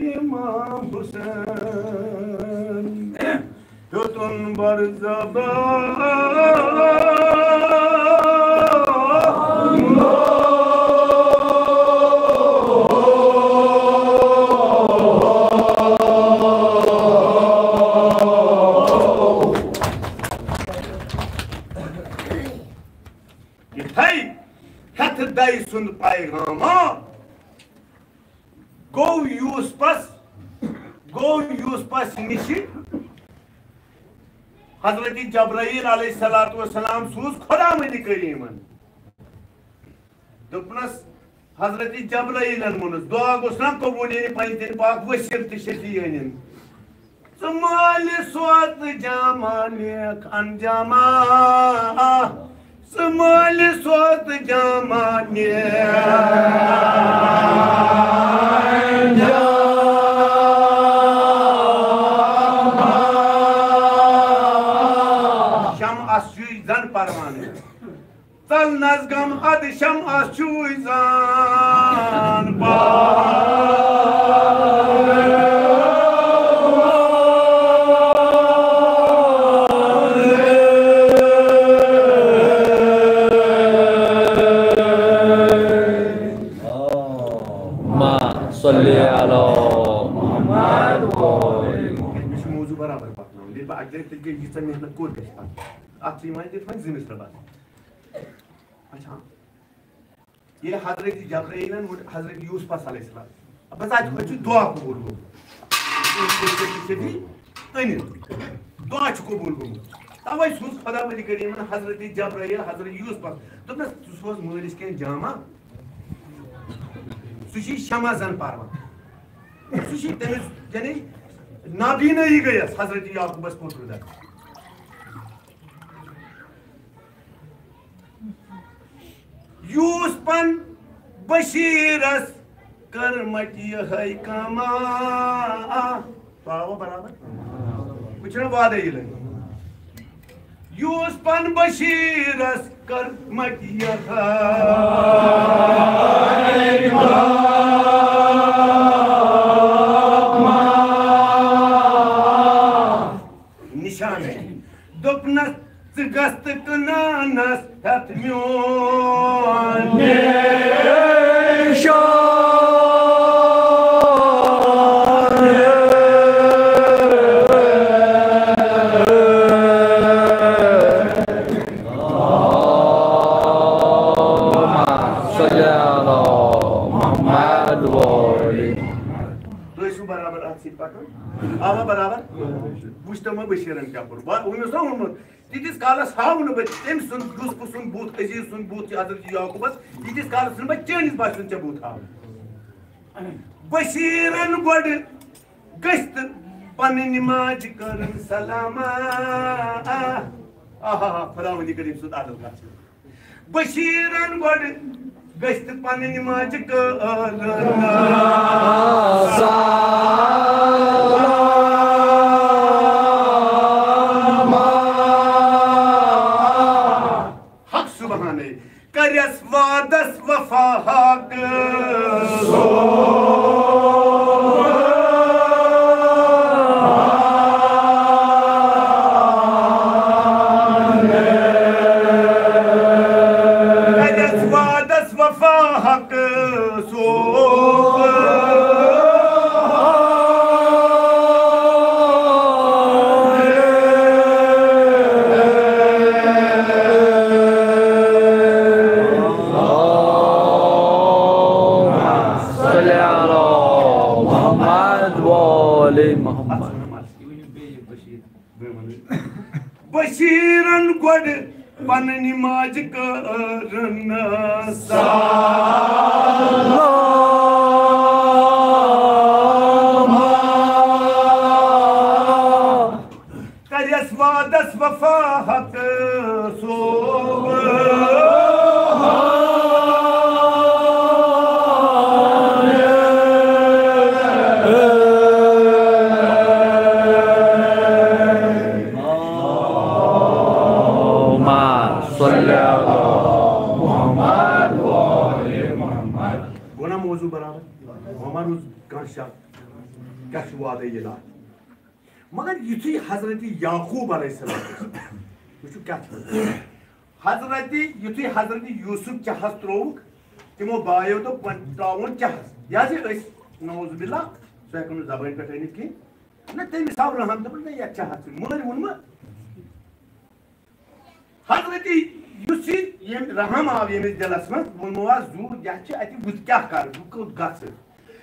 امام حسین، ہیوٚتُن بر زبان۔ یِتھَے ہٮ۪تھ دَے سُنٛد پیغاما گوٚو یوسفس، گوٚو یوسفس نِشہِ حضرت جبرائیل علیہ الصلوۃ والسلام سوٗز خۄداوندِ کریٖمن۔ دوٚپنس، حضرت جبرائیلن ووٚنُس، دعا گوٚژھ نا قبوٗل یِنۍ، پننہِ دِنہٕ پاک ؤسیٖلہٕ تہٕ شفیع أنِن۔ ژٕ مٲلہِ سوتہٕ جامہ نیک انجامہ، ژٕ مٲلہِ سوتہٕ جامہ نیک انجامہ۔ شمعس چھُے زن پروانہٕ۔ ژل نز غم ادٕ شمعس چھُے زان پروانہٕ۔ اللہم صل علی محمد و آل محمد۔ مےٚ چھُ موضوع برابر پکناوُن۔ ییٚلہِ بہٕ اَکہِ لَٹہِ تیٚلہِ گٔے ییٖژاہ محنت کوٚر گژھِ پَتہٕ۔ اَتھ چھِ یِوان تِتھ پٲٹھۍ زٕ مِصرٕ بَس۔ اچھا۔ ییٚلہِ حضرت جبرائیلن ووٚن حضرت یوسفس علیہ السلام، بس اَتہِ کھۄتہٕ چھُ دعا قبوٗل گوٚمُت۔ أنِتھ۔ دعا چھُ قبوٗل گوٚمُت۔ تَوَے سوٗز خۄداوندِ کریٖمن حضرت جبرائیل حضرت یوسفس۔ دوٚپنَس، ژٕ سوز مٲلِس کینٛہہ جامہ۔ سُہ چھُے شمع زن پروان۔ سُہ چھُے تٔمِس، یعنی، نابینٲیی گٔیَس حضرت یعقوبس پوٚتُر در۔ یوسفن بشیرس کٔر مٹہِ یِہے کٲما۔ پاوا برابر؟ وٕچھ نا وعدے یہِ لگہِ۔ یوسفن بشیرس کٔر مٹہِ یِہے کٲما۔ نشانہٕ۔ دوٚپنَس، ژٕ گژھ تہٕ کٕنانَس ہٮ۪تھ میون نشان۔ صلی علی محمد و آل محمد۔ تُہۍ ٲسِو برابر اَتھ سۭتۍ پَکان؟ آوا برابر؟ وٕچھ تِمو بشیٖرن کیٛاہ کوٚر۔ بہٕ، وۄنۍ اوس نا ووٚنمُت، تیٖتِس کالس ہاوٕ نہٕ بہٕ تٔمۍ سُنٛد، یوسفہٕ سُنٛد بُتھ، عزیز سُنٛد بُتھ، یہِ حضرت یعقوبس، تیٖتِس کالس چھُنہٕ بہٕ چٲنِس باسہِ ہُنٛد ژےٚ بُتھ ہاوُن۔ بشیٖرن گۄڈٕ گٔژھۍ تہٕ پنٕنۍ ماجہِ کٔرٕن سلامہ۔ آہا، خۄداوندِ کریٖم سُنٛد عدل کتھ چھِ۔ بشیرن گۄڈٕ گژھِ تہٕ پنٕنۍ ماجہِ کٔرٕن سلام۔ حق سبحانے کرٮ۪س وعدس وفا حق سو۔ کرٮ۪س وعدس وفا حق سو۔ بشیرن گۄڈٕ پننہِ ماجہِ کٔرٕن سلام۔ کریس وعدس وفا حق صوب۔ اللهم صل على محمد وآل محمد۔ گوٚو نا موضوع برابر؟ وۄنۍ ما روٗز کانٛہہ شک؟ کیٛاہ چھُ وعدے الٰہی؟ مگر یُتھُے حضرت یعقوب علیہ السلام، وٕچھِو کیٛاہ چھُ۔ حضرت، یُتھُے حضرت یوسف چاہس ترووُکھ، تِمو بایو دوٚپ، "وۄنۍ تراوون چاہس۔ یہِ حظ یہِ أسۍ، نعوذ باللہ، سُہ ہٮ۪کو نہٕ زبٲنۍ پٮ۪ٹھ أنِتھ کینٛہہ۔" نہ، تٔمِس آو رحم، دوٚپُن، "نہ، یتھ چاہس چھُ مٲرۍ ووٚنمُت۔" حضرت یُس یہِ، ییٚمۍ رحم آو ییٚمِس دِلس منٛز، ووٚنمو آز زوٗ، یتھ چھِ اتہِ، بہٕ کیٛاہ کرٕ، بہٕ کوٚت گژھٕ؟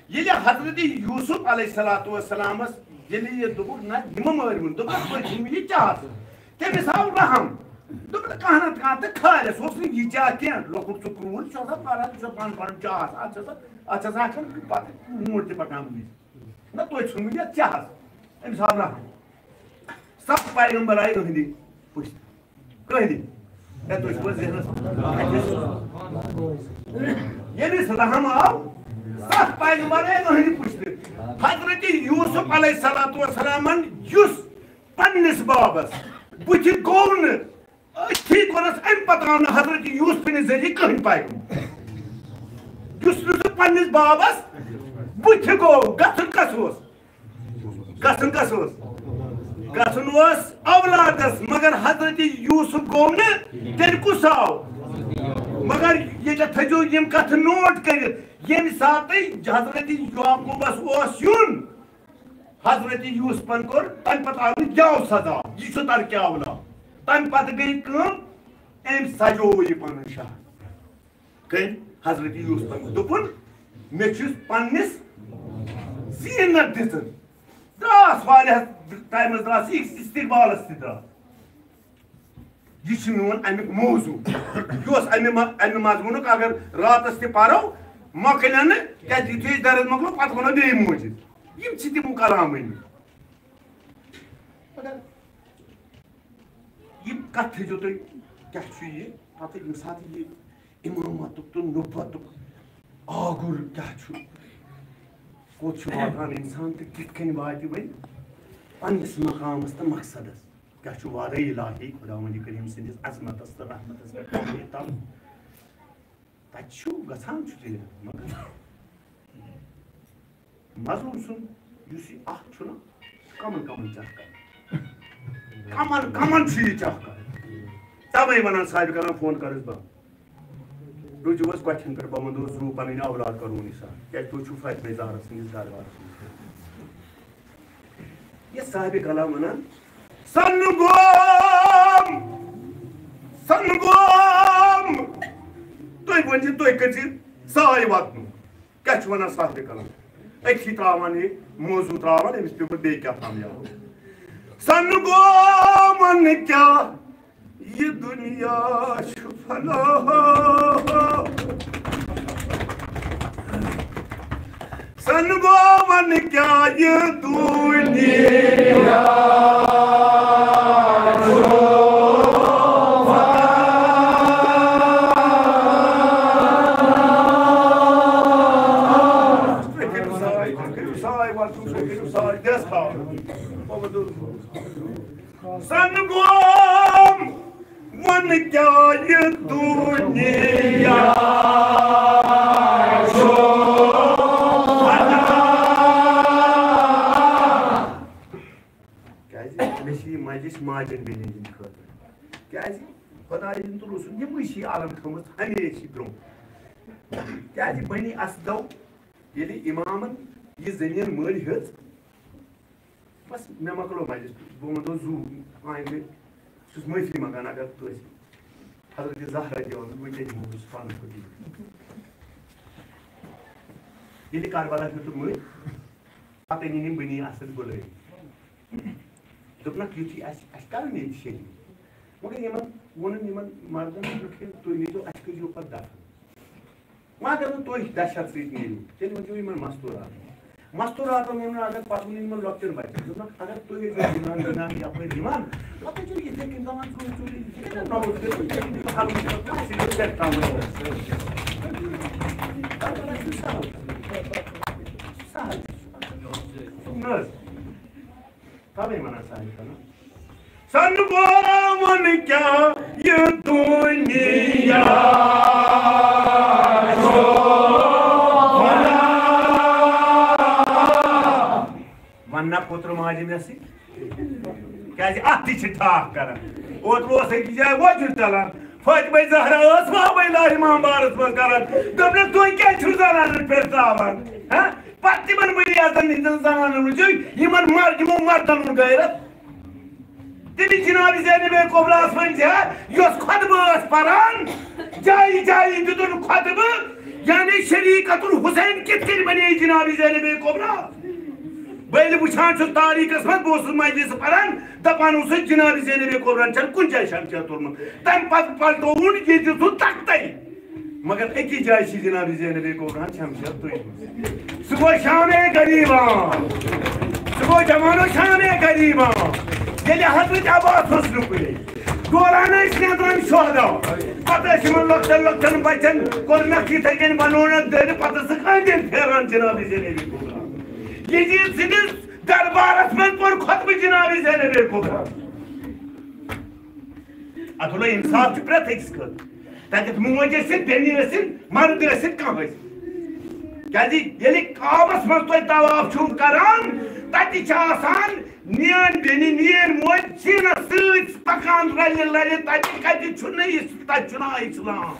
ییٚلہِ حضرت یوسف علیہ الصلوۃ والسلامس ییٚلہِ یہِ دوٚپُکھ، نہ، یہِ مہ مٲرۍ وُن، دوٚپُکھ، "تُہۍ ژھٕنِو یہِ چاہس۔" تٔمِس آو رحم، دوٚپُن، "کانٛہہ نتہٕ کانٛہہ تہٕ کھالٮ۪س، اوس نہٕ یہِ چاہ کینٛہہ، لۄکُٹ ژٕ کرٛوٗل، یہِ چھُ آسان پران، یہِ چھُ آسان پنُن پنُن چاہس، اتھ چھِ آسان، اتھ چھِ آسان ہٮ۪کان پتہٕ موٗڈ تہِ پکان بٕتھِ۔ نہ، تُہۍ ژھٕنِو یہِ چاہس۔" أمِس آو رحم۔ ستھ پیغمبر آیہِ أہنٛدِ پُشتہِ۔ کٕہٕنٛدِ؟ ہے، تُہۍ چھِو حظ ذہنس؟ ییٚمِس رحم آو، ستھ پیغمبر آیہِ أہنٛدِ پُشتہِ۔ حضرت یوسف علیہ الصلوۃ والسلامن یُس پننِس بابس بُتھِ گوٚو نہٕ، أتھی کوٚرُس، اَمہِ پتہٕ آو نہٕ حضرت یوسفٕنہِ ذٔریعہٕ کٕہٕنۍ پیغمبر۔ یُس نہٕ سُہ پننِس بابس بُتھِ گوٚو، گژھُن کس اوس؟ گژھُن کس اوس؟ گژھُن اوس اولادس، مگر حضرت یوسف گوٚو نہٕ، تیٚلہِ کُس آو؟ مگر ییٚتٮ۪تھ تھٲیزیو یِم کتھٕ نوٹ کٔرِتھ، ییٚمہِ ساتہٕ حضرت یعقوبس اوس یُن، حضرت یوسفن کوٚر، تمہِ پتہٕ آو نہٕ گیو سزا، یہِ چھُ ترکِ اولا۔ تمہِ پتہٕ گٔے کٲم، أمۍ سجوو یہِ پنُن شہر۔ کٔمۍ؟ حضرت یوسفن۔ دوٚپُن، "مےٚ چھُس پننِس زینت دِژٕن۔" درٛاس واریاہ ٹایمس درٛاس یہِ استقبالس تہِ درٛاس۔ یہِ چھُ میون امیُک موضوع۔ یہِ اوس امہِ م-، امہِ منٛز ووٚنُکھ، اگر راتس تہِ پرو، مۄکلن نہٕ، کیازِ یُتھُے أسۍ درس مۄکلو، پتہٕ ونو بیٚیہِ موجود۔ یِم چھِ تِم کلام ؤنمٕتۍ۔ مگر یِم کتھ تھٲیزیو تُہۍ، کیٛاہ چھُ یہِ؟ پتہٕ ییٚمہِ ساتہٕ یہِ امامتُک تہٕ نبوتُک آگُر کیٛاہ چھُ؟ کوٚت چھُ واتان انسان تہٕ کِتھ کٔنۍ واتہِ وۄنۍ پننِس مقامس تہٕ مقصدس؟ کیٛاہ چھُ وعدے الٰہی خداوندِ کریم سٕنٛدِس عظمتس تہٕ رحمتس پٮ۪ٹھ؟ تتہِ چھُ گژھان چھُ تیٚلہِ، مگر مظلوم سُنٛد یُس یہِ اکھ چھُنہ، کمن کمن چکھ کران، کمن کمن چھُ یہِ چکھ کران۔ تَوَے وَنان صاحبِ کلام فون کَرُس بہٕ۔ روٗزِو حظ کۄٹھٮ۪ن پٮ۪ٹھ، بہٕ وَنہٕ زوٗ پَنٕنۍ اولاد کَرون یہِ سان، کیٛازِ تُہۍ چھِو فاطمہ زہرا سٕنٛدِس دربارَس منٛز۔ یہِ صاحبِ کلام وَنان، سَنہٕ گوم، سَنہٕ گوم، تُہۍ ؤنِو، تُہۍ کٔرۍزِ ساے واتنو۔ کیٛاہ چھُ وَنان صاحبِ کلام؟ أتھی ترٛاوان یہِ موضوع ترٛاوان، أمِس پیوٚو پَتہٕ بیٚیہِ کیٛاہ تام یاد۔ سَنہٕ گومَن کیٛاہ یہِ دُنیا چھُ فنا۔ سَنہٕ گومَن کیٛاہ یہِ دُنیا چھُ فنا۔ تُہۍ کٔرِو ساے، تُہۍ کٔرِو ساے، وَلہٕ تُہۍ کٔرِو ساے، دٮ۪س تھاو۔ سَنہٕ گوم وَن کیٛاہ یہِ دُنیا چھُ فنا۔ کیٛازِ مےٚ چھِ یہِ مجلس ماجن بیٚنٮ۪ن ہٕنٛدِ خٲطرٕ۔ کیٛازِ خۄداے سٕنٛدِ تہٕ رسول یِموٕے چھِ یہِ عالم تھٲومٕژ ہمیشہِ برٛونٛہہ۔ کیٛازِ بنی اسدو ییٚلہِ امامن یہِ زٔمیٖن مٔلۍ ہیٚژ، بس مےٚ مۄکلو مجلس۔ بہٕ وَنہٕ زُو آیندٕ، بہٕ چھُس معٲفی منٛگان اگر کٲنٛسہِ حضرت زہرا تہِ وَنہٕ، بہٕ کیٛاہ دِمہو، بہٕ چھُس پانہٕ فقیٖر۔ ییٚلہِ کربلا ہیوٚتُکھ مٔلۍ، پتہٕ أنِن یِم بنی اسد بُلٲوِتھ۔ دوٚپنَکھ، یُتھُے اَسہِ، اَسہِ کَرَن ییٚتہِ شہیٖد۔ مگر یِمَن ووٚنُن یِمَن مردَن، دوٚپُکھ، ہے، تُہۍ نیٖتو، اَسہِ کٔرۍزیو پَتہٕ دَفَن۔ وۄنۍ اگر نہٕ تُہۍ دَشَس سۭتۍ نیٖرِو، تیٚلہِ ؤنۍزیو یِمَن مَستوٗراتَن۔ مَستوٗراتَن ووٚن، اگر پَتہٕ ووٚن یِمَن لۄکٹٮ۪ن بَچَن، دوٚپنَکھ، اگر تُہۍ ٲسِو گِنٛدان، گِنٛدان یَپٲرۍ یِوان، پَتہٕ چھُ یِتھَے کٔنۍ دَپان، ژوٗرِ ژوٗرِ، یِتھَے کٔنۍ نَوُن کٔرِو، یِتھَے کٔنۍ حَل وٕچھو، کانٛہہ سِلیٚکٹ تھاوُن۔ سَہَل۔ سَہَل۔ نہ حظ۔ تَوَے وَنان ساحِل خانہ، سَنہٕ گوٚو وَنہٕ کیٛاہ یہِ دُنیا چھُ وَنان۔ وَننا پوٚتُر ماجہِ مےٚ سۭتۍ، کیٛازِ اَتھ تہِ چھِ ٹھاکھ کَران۔ اوترٕ اوس أکِس جایہِ وۄجُر چَلان، فاطمہ زہرا ٲس وابے لاہہِ مامبارَس منٛز کَران۔ دوٚپنَس، تُہۍ کیٛازِ چھِو زَنانَن پٮ۪ٹھ ترٛاوان؟ ہہ؟ پتہٕ تِمن ؤری یزن ہٕنٛدٮ۪ن زنانن وٕچھِو، یِمن مر-، یِمو مردن ہُنٛد غیرت۔ تٔمِس جناب زینب کبریٰ ہس ؤنۍ زِ، یۄس خطبہٕ ٲس پران، جایہِ جایہِ دیُتُن خطبہٕ، یعنی شریعت الحسین کِتھ کٔنۍ بنے جناب زینب کبریٰ؟ بہٕ ییٚلہِ وٕچھان چھُس تاریخس منٛز، بہٕ اوسُس مجلس پران، دپان اوسُس، جناب زینب کبریٰ ہن چھنہٕ کُنہِ جایہِ شمشیر توٚرمُت۔ تمہِ پتہٕ پلٹووُن یہِ دیُتُن تختَے۔ مگر أکِس جایہِ چھِ جناب زینب کبریٰ ہن شمشیر تُلمٕژ۔ سُہ گوٚو شامِ غریٖبان۔ سُہ گوٚو جوانو شامِ غریٖبان۔ ییٚلہِ حضرت عباس اوس نُکُرے، دوران ٲسۍ نیٚنٛدرَن شہدا۔ پتہٕ ٲسۍ یِمن لۄکٹٮ۪ن لۄکٹٮ۪ن بچن کوٚرنکھ یِتھَے کٔنۍ بنوونکھ دٲرِتھ، پتہٕ ٲسٕکھ أنٛدۍ أنٛدۍ پھیران جناب زینب کبریٰ۔ یزید سٕنٛدِس دربارس منٛز پوٚر خطبہٕ جناب زینب کبریٰ۔ اتھ ووٚن انصاف چھُ پرٛٮ۪تھ أکِس خٲطرٕ۔ تتٮ۪تھ موج ٲسِن، بیٚنہِ ٲسِن، مرد ٲسِن، کانٛہہ ٲسِن۔ کیازِ ییٚلہِ کعبس منٛز تُہۍ طواف چھِو کران، تتہِ چھِ آسان میٲنۍ بیٚنہِ، میٲنۍ موج زینس سۭتۍ پکان رلہِ رلہِ۔ تتہِ کتہِ چھُ نہٕ اِس-، تتہِ چھُنہٕ اسلام۔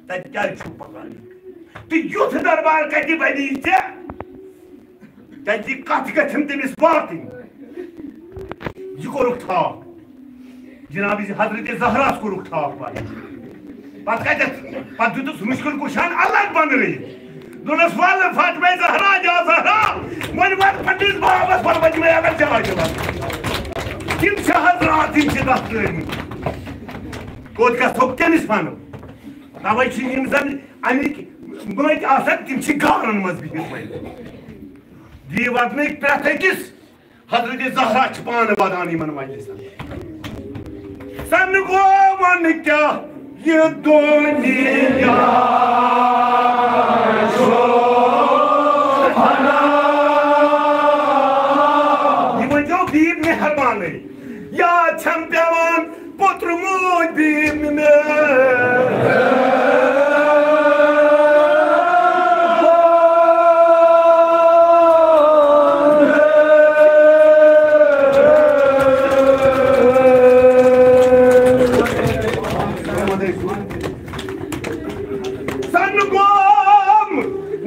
تتہِ کیازِ چھُو پکان؟ تہٕ یُتھ دربار کتہِ بنی ژےٚ؟ تتہِ کتھ گژھن تٔمِس واتٕنۍ؟ یہِ کوٚرُکھ ٹھاکھ۔ جناب حضرت زہراہس کوٚرُکھ ٹھاکھ پتہٕ۔ پتہٕ کتٮ۪تھ؟ پتہٕ دیُتُس مُشکِل کُشان الگ بنٲوِتھ۔ دوٚپنس، "ولہٕ فاطمہ زہرا، یا زہرا، وۄنۍ وَن پننِس بابس، وَن وۄنۍ یِمے الگ جاے تہِ وَن۔ تِم چھِ حضرات، تِم چھِ تتھ ترٲومٕتۍ۔ کوٚت گژھو، کٔمِس وَنو؟" توے چھِ یِم زن اَمِکۍ مٔتۍ آسان، تِم چھِ غارن منٛز بِہِتھ وۄنۍ۔ دِیِو وَدنٕکۍ پرٛٮ۪تھ أکِس، حضرت زہرا چھِ پانہٕ وَدان یِمن مجلسن۔ سن گوٚو وَنہٕ کیٛاہ یہِ دُنیا چھُ فنا۔ یہِ ؤنۍزیو بیٖب مہربانٕے۔ یاد چھم پٮ۪وان پوٚتُر موج بیٖب مےٚ۔ سن گوم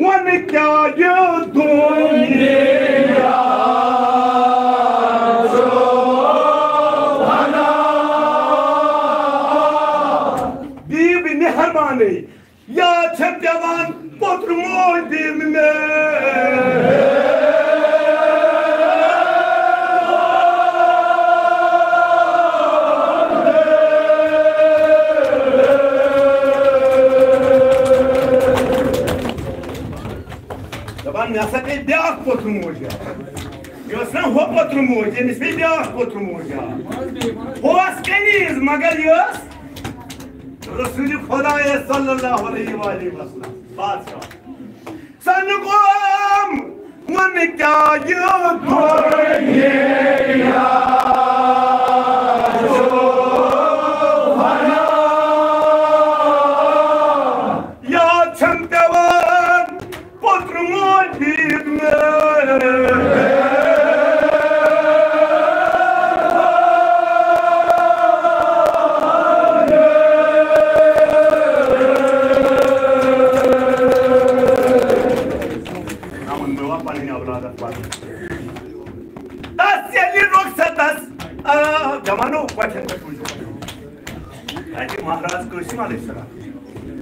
وَن کیٛاہ یہِ دُنیا چھُ فنا۔ بیٖب مہربانٕے، یاد چھےٚ پٮ۪وان پوٚتُر موج بیٖب مےٚ۔ دَپان، مےٚ ہسا گٔے بیٛاکھ پوٚتُر موج یاد۔ یہِ ٲس نہ ہۄ پوٚتُر موج، ییٚمِس پیٚیہِ بیٛاکھ پوٚتُر موج یاد۔ ہۄ ٲس کنیز، مگر یہِ ٲس رسول خدایس صلی اللہ علیہ وآلہ وسلم۔ بادشاہ۔ سن گوم وَن کیٛاہ یہِ دُنیا چھُ فنا۔ یاد چھم پٮ۪وان پوٚتُر موج بیٖب مےٚ۔ نہ وۄنۍ مےٚ وَن پَنٕنۍ اولاد اَتھ پَتہٕ۔ تَس ییٚلہِ رۄخصتَس، آ، جوانو، کۄٹھٮ۪ن پٮ۪ٹھ وٕچھِو۔ اَتہِ مہراز قٲسِم علیہ السلام۔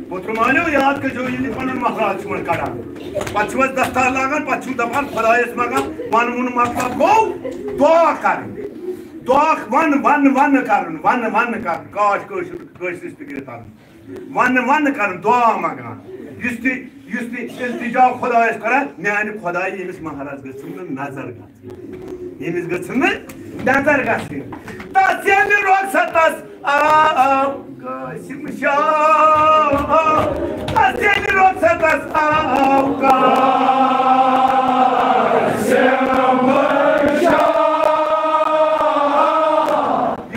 پوٚتُر مٲنِو یاد کٔرۍزیو، ییٚلہِ پَنُن مہراز چھُ وۄنۍ کَڑان۔ پتہٕ چھِو أسۍ دستار لاگان، پتہٕ چھِو دپان خۄدایس منٛگان، ونُن مطلب گوٚو دعا کرٕنۍ۔ دعا ون، ون، ون کرُن، ون، ون کرُن، کاش کٲشُر، کٲشرِس فِکرِ ترُن۔ ون، ون کرُن، دعا منٛگان۔ یُس تہِ، یُس تہِ التجا خۄدایس کران، میانہِ خۄدایہِ، ییٚمِس مہراز گٔژھٕم نہٕ نظر گژھٕنۍ۔ ییٚمِس گٔژھٕم نہٕ نظر گژھٕنۍ۔ تس ییٚلہِ رۄخصتس آو قاسم شاہ، تس ییٚلہِ رۄخصتس آو قاسم شاہ۔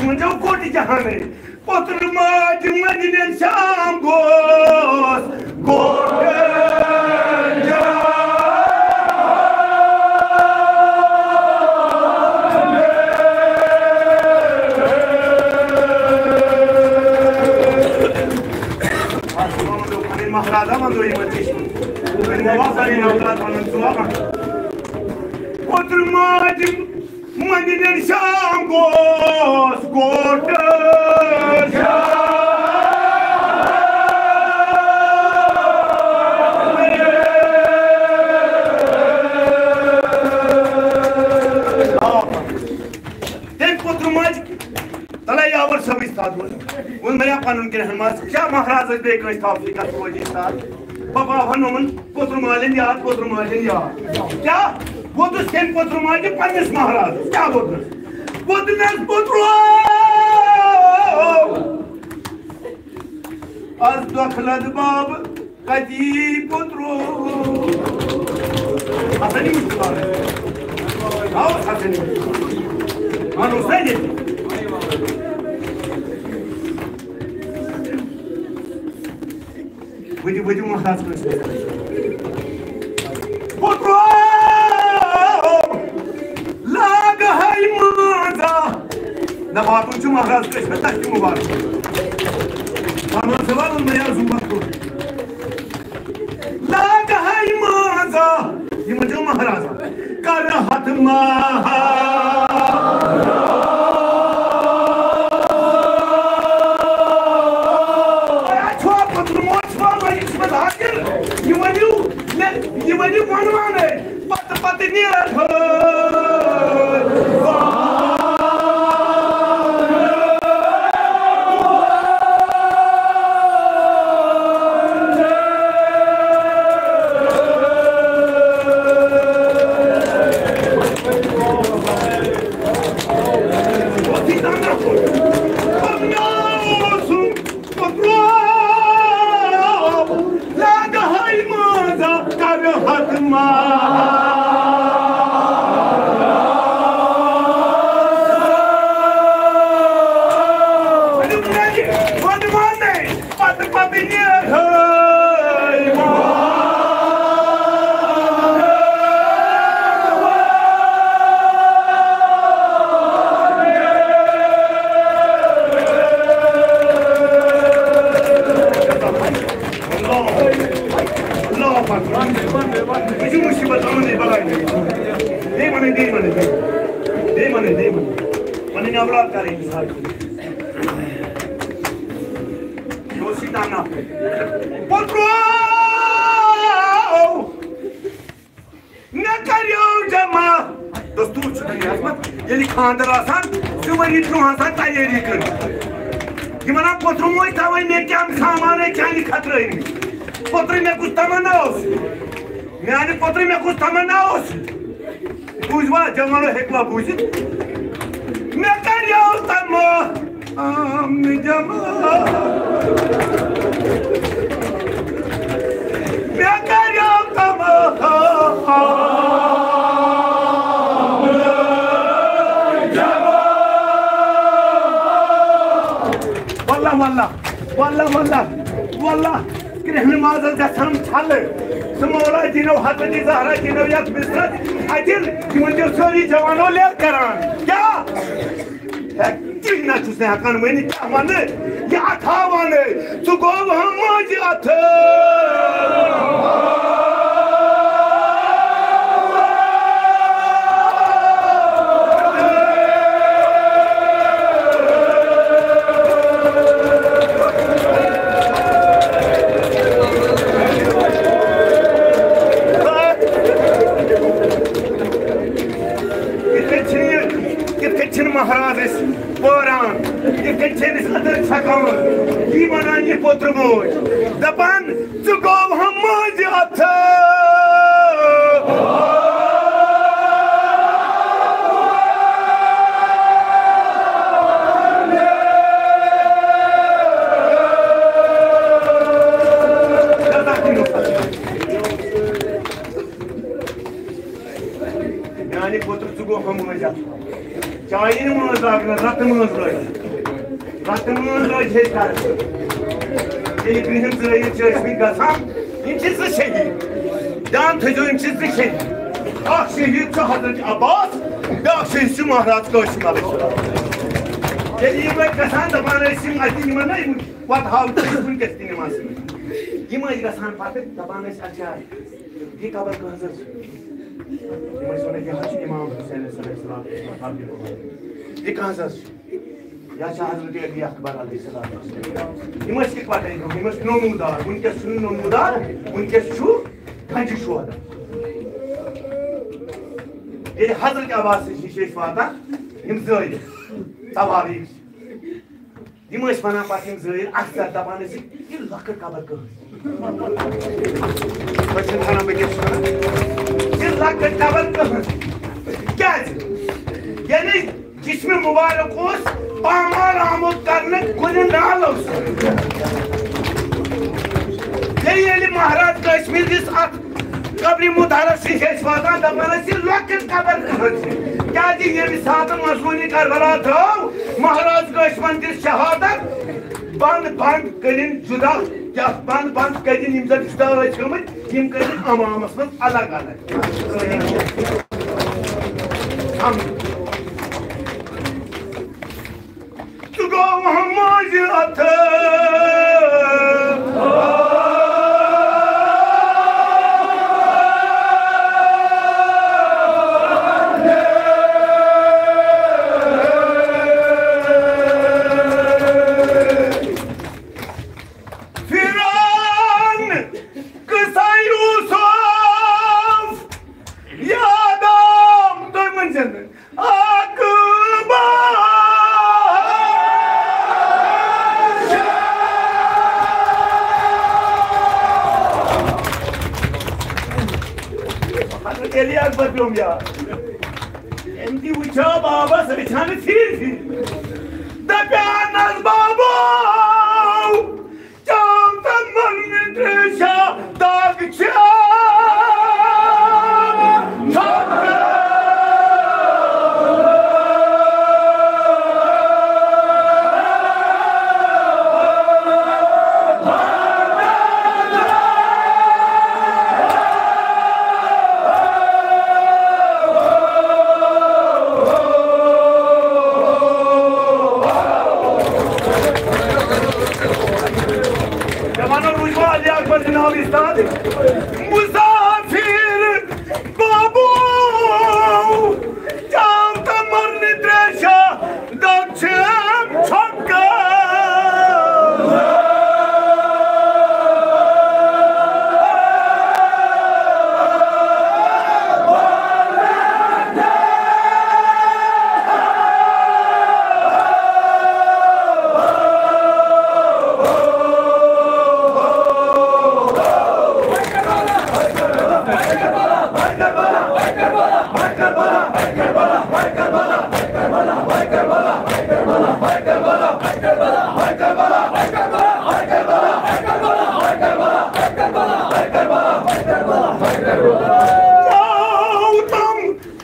یِمن چھو کوٚٹ جہانٕے۔ پوٚتُر ماجہِ مدینہ شام گوس گوٹہٕ جان۔ مہرازا وندو یِمن چشمن۔ وۄنۍ وَن سا یہِ نفرات وَنان ژٕ وَن۔ پوٚتُر ماجہِ مٔنٛزِل شام گوس گوٹہٕ جان۔ تٔمۍ پوٚتُر ماجہِ تلے یاور صٲبٕے ساتھ ووٚن۔ ووٚن مےٚ یا پنُن کینٛہہ مس، کیٛاہ مہراز ٲسۍ بیٚیہِ کٲنٛسہِ تھاوسٕے کتھ روزِ ساتھ؟ بابا ہن ووٚن، پوٚتُر مالٮ۪ن یاد، پوٚتُر مالٮ۪ن یاد۔ کیٛاہ ووٚتُس تٔمۍ پوٚتُر مالہِ پننِس مہرازس؟ کیٛاہ ووٚتُس؟ ووٚتُنس پوٚتُر۔ از دۄکھٕ لد باب کتی پوٚترو۔ حسنی مُشکِل آو۔ آو حسنی مُشکِل۔ وَنو سا ییٚتہِ۔ ؤتِو، ؤتِو مہراز کٲنٛسہِ۔ پوٚترو۔ لاگہٕ ہاے مانٛزا۔ نہ، واتُن چھُ مہراز کٲنٛسہِ پٮ۪ٹھ، تَتھ چھُ مُبارک۔ سامان سوال اوٚن مےٚ یَتھ زُمبَتھ کوٚر۔ لاگہٕ ہاے مانٛزا۔ یِمَن چھُ مہرازا۔ کَرٕ ہَتھ مہراز۔ چھُوا پَتہٕ موج چھُوا وۄنۍ یہِ چھُ مےٚ حاضِر۔ یہِ ؤنِو مےٚ، یہِ ؤنِو وَنوانَے۔ پتہٕ پتہٕ نیرٕ۔ پوٚتُس لاگہٕ ہاے مانٛزا کَرٕ ہَتھ مہراز۔ وَنوانَے پتہٕ پتہٕ نیرٕ ہاے مہراز۔ اللہ اکبر۔ یہِ چھُ مُصیٖبت، یِمَن نَے بَلاے نَے۔ بیٚیہِ وَنَے، بیٚیہِ وَنَے، بیٚیہِ وَنَے، بیٚیہِ وَنَے۔ پَنٕنۍ اولاد کَرٕنۍ مثال۔ یہِ اوس یہِ تَنہٕ۔ پوٚتُس مےٚ کریو جمع۔ دستور چھُ دُنیاہَس منٛز، ییٚلہِ خانٛدر آسان، زٕ ؤری برٛونٛہہ آسان تیٲری کٔرمٕژ۔ یہِ وَنان، پوٚتُر موج تھاوَے مےٚ کیٛاہ سامان ہے چانہِ خٲطرٕ أنمٕتۍ۔ پوٚتُر مےٚ کُس تمنا اوس؟ میٛانہِ پوٚتُر مےٚ کُس تمنا اوس؟ بوٗزوا، جوانو ہیٚکوا بوٗزِتھ؟ مےٚ کریو تمنا۔ آم جمال۔ مےٚ کریو تمام۔ واللہ، واللہ، واللہ، واللہ، واللہ، کرٛہنہِ مازَس گژھان چھلہٕ۔ سُہ مولا دیٖنو حضرت زہرا دیٖنو یَتھ مِصرَس اَتٮ۪ن، یِمَن چھِ سٲری جوانو لیل کران۔ کیٛاہ؟ ہے، کِہیٖنۍ نہ چھُس نہٕ ہٮ۪کان ؤنِتھ، کیٛاہ وَنہٕ؟ یہِ اَتھا وَنہٕ، ژٕ گوٚو ہا ماجہِ اَتھٕ۔ مہراز أسۍ پٲران، یِتھ کٔنۍ چھِ أمِس أدٕر چھکان۔ یی وَنان یہِ پوٚتُر موج، دَپان، "ژٕ گوٚو ہم مٲنٛزِ اَتھٕ۔" میانہِ پوٚتُر، ژٕ گوٚو ہم مٲنٛزِ اَتھٕ۔ چایہِ نہٕ مٲنٛز لاگنَس، رَتہٕ مٲنٛز لٲج۔ رَتہٕ مٲنٛز لٲج ہے کَرٕنۍ۔ ییٚلہِ کرٛہِنۍ ژٲیِتھ چھِ ٲسمٕتۍ گژھان، یِم چھِ زٕ شہیٖد۔ دھیان تھٲیزیو، یِم چھِ زٕ شہیٖد۔ اَکھ شہیٖد چھُ حضرت عباس، بیٛاکھ شہیٖد چھُ مہراز قاسم علیہ السلام۔ ییٚلہِ یِم ٲسۍ گژھان، دَپان ٲسۍ یِم اَتہِ، یِمَن نہ یِم وۄتہٕ ہاو چھِ وٕنکٮ۪س تہِ نِوان سۭتۍ۔ یِم ٲسۍ گژھان پَتہٕ، دَپان ٲسۍ، "اچھا، یہِ قبر کٔہٕنٛز حظ چھِ؟" یِم ٲسۍ وَنان، "یہِ حظ چھِ اِمام حُسین علیہ السلام قبرِ مُبارک۔ یہِ کٔہٕنٛز حظ چھِ؟" یا چھِ حضرت علی اکبر علیہ السلام۔ یِم ٲسۍ اِکوَٹَے برٛونٛہہ، یِم ٲسۍ نموٗدار۔ وٕنکٮ۪س چھُنہٕ نموٗدار، وٕنکٮ۪س چھُ گنجہِ شودا۔ ییٚلہِ حضرت عباس نِش أسۍ واتان، یِم زٲیِتھ توابیٖق چھِ۔ یِم ٲسۍ وَنان پَتہٕ یِم زٲیِتھ اَکثر، دَپان ٲسۍ، "یہِ لۄکٕٹ قبر کٔہٕنٛز؟" تۄہہِ چھُنہٕ تَران بہٕ کیٛاہ چھُس وَنان؟ یہِ لۄکٕٹ قبر کٔہٕنٛز؟ کیٛازِ؟ یعنی جسمِ مبارک اوس پامال آمُت کرنہٕ کُنہِ نالو سۭتۍ۔ بیٚیہِ ییٚلہِ مہراز قاسمِ دِژ اَتھ قبرِ مُطہرس نِش ٲسۍ واتان، دَپان ٲسۍ، "یہِ لۄکٕٹ قبر کٔہٕنٛز چھِ؟" کیٛازِ ییٚمہِ ساتہٕ مظلوٗمِ کربلا درٛاو، مہراز قاسمن دِژ شہادت، بنٛد بنٛد کٔرِن جُدا، یَتھ بنٛد بنٛد کٔرِن یِم زَن جُدا ٲسۍ گٔمٕتۍ، یِم کٔرِن اَمامَس منٛز الگ الگ۔ سمجھ۔ ژٕ گوٚو مٲنٛزِ اَتھٕ۔ فرعون قصہ یوسف یاد آو، تُہۍ ؤنۍ زٮ۪ن نہٕ۔ اکبر۔ حضرت علی اکبر پیوٚم یاد۔ أمۍ تہِ وٕچھو بابس رٕچھان پھِرِ پھِرِ۔ دپیانس بابو، چاو تہٕ مرنہِ تریشہ دگ چھِ۔ جوانو، روٗزوا علی اکبر جناب استاد؟ مسافر بابو، چاو تہٕ مرنہِ تریشہ دگ چھِ چھۄکان۔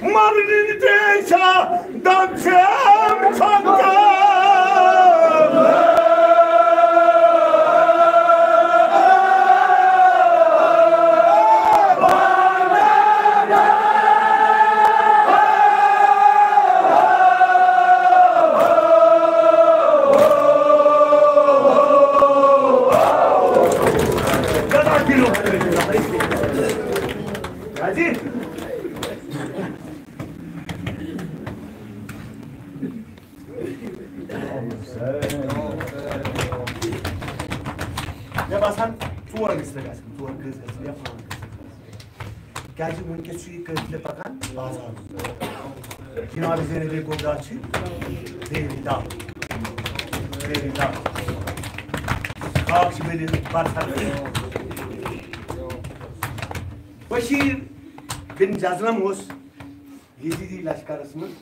مرنہِ تریشہ دگ چھِ چھۄکان۔ مےٚ باسان، ژور گٔژھۍ نہٕ گژھٕنۍ، ژور گٔژھۍ گژھٕنۍ یا پانٛژھ گٔژھۍ گژھٕنۍ۔ کیٛازِ وٕنکیٚس چھُ یہِ قٲفلہٕ پکان بازار۔ جناب زینب کبریٰ چھِ زیوِ داغ، زیوِ داغ۔ خاک چھِ ؤلِتھ پتھر۔ بشیر بن جزلم اوس یزیدی لشکرس منٛز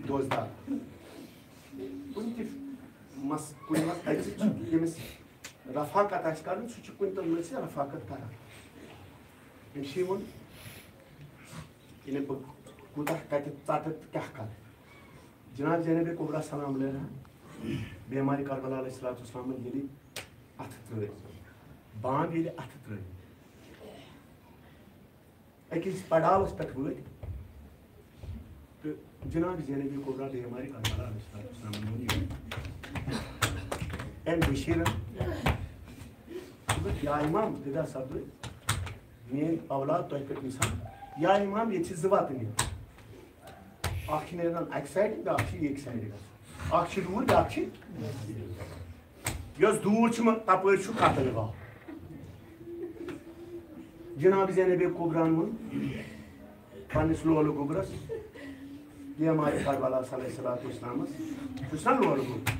دوستدار۔ کُنہِ تہِ مس-، کُنہِ منٛز اَژِ، ییٚمِس رفاقت آسہِ کرُن، سُہ چھُ کُنہِ تہِ منٛز رفاقت کران۔ أمۍ چھُ یِوان، یعنی بہٕ کوٗتاہ کَتہِ ژَٹہٕ تہٕ کیٛاہ کَرٕ۔ جناب زینب کبریٰ سلام علیہا بیمارِ کربلا علیہ الصلوۃ والسلامن ییٚلہِ اَتھٕ ترٛٲوۍ، بانٛگ ییٚلہِ اَتھٕ ترٛٲوۍ، أکِس پڑاوس پٮ۪ٹھ وٲتۍ تہٕ جناب زینب کبریٰ بیمارِ کربلا علیہ الصلوۃ والسلامن ووٚن یہِ۔ أمۍ بشیرن دوٚپُکھ، یا امام، دِدا سپدٲے میٲنۍ اولاد تۄہہِ پٮ۪ٹھ مثال۔ یا امام، ییٚتہِ چھِ زٕ وتہٕ نِوان۔ اکھ چھِ نیران اکہِ سایڈٕ، بیٛاکھ چھِ ییٚکہِ سایڈٕ گژھان۔ اکھ چھِ دوٗر، بیٛاکھ چھِ۔ یۄس دوٗر چھِ، مگر تپٲرۍ چھُ قتل یِوان۔ جناب زینب کبریٰ ہن ووٚن پننِس لولہٕ گوٚبرس، بیمارِ کربلا علیہ الصلوۃ والسلامس، چھُس نا لولہٕ گوٚبُر۔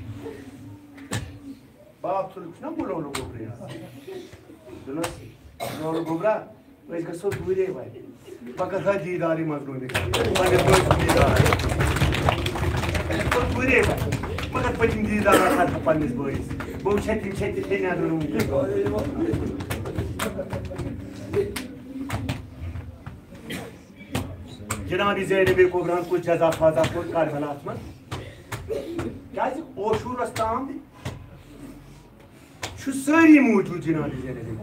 باپ ژھُنُکھ چھُنہ بہٕ لولہٕ گوٚبرٕے آسان۔ دوٚپنس، لولہٕ گوٚبرا، أسۍ گژھو دوٗرے وَتہِ۔ بہٕ گژھٕ ہا دیٖدارٕے مظلوٗمہِ کرنہِ۔ پننِس بٲیِس دیٖدار۔ أسۍ گژھو دوٗرے وَتہِ۔ مگر پٔتِم دیٖدار آسہٕ ہا پننِس بٲیِس۔ بہٕ وٕچھِ ہا تِم چھا تِتھے نیٚبرٕ وٕنکیٚس۔ جناب زینب کبریٰ ہن کُس جزا فضا کوٚر کربلاہس منٛز؟ کیازِ عاشورس تام چھُ سٲری موجود جناب زینب۔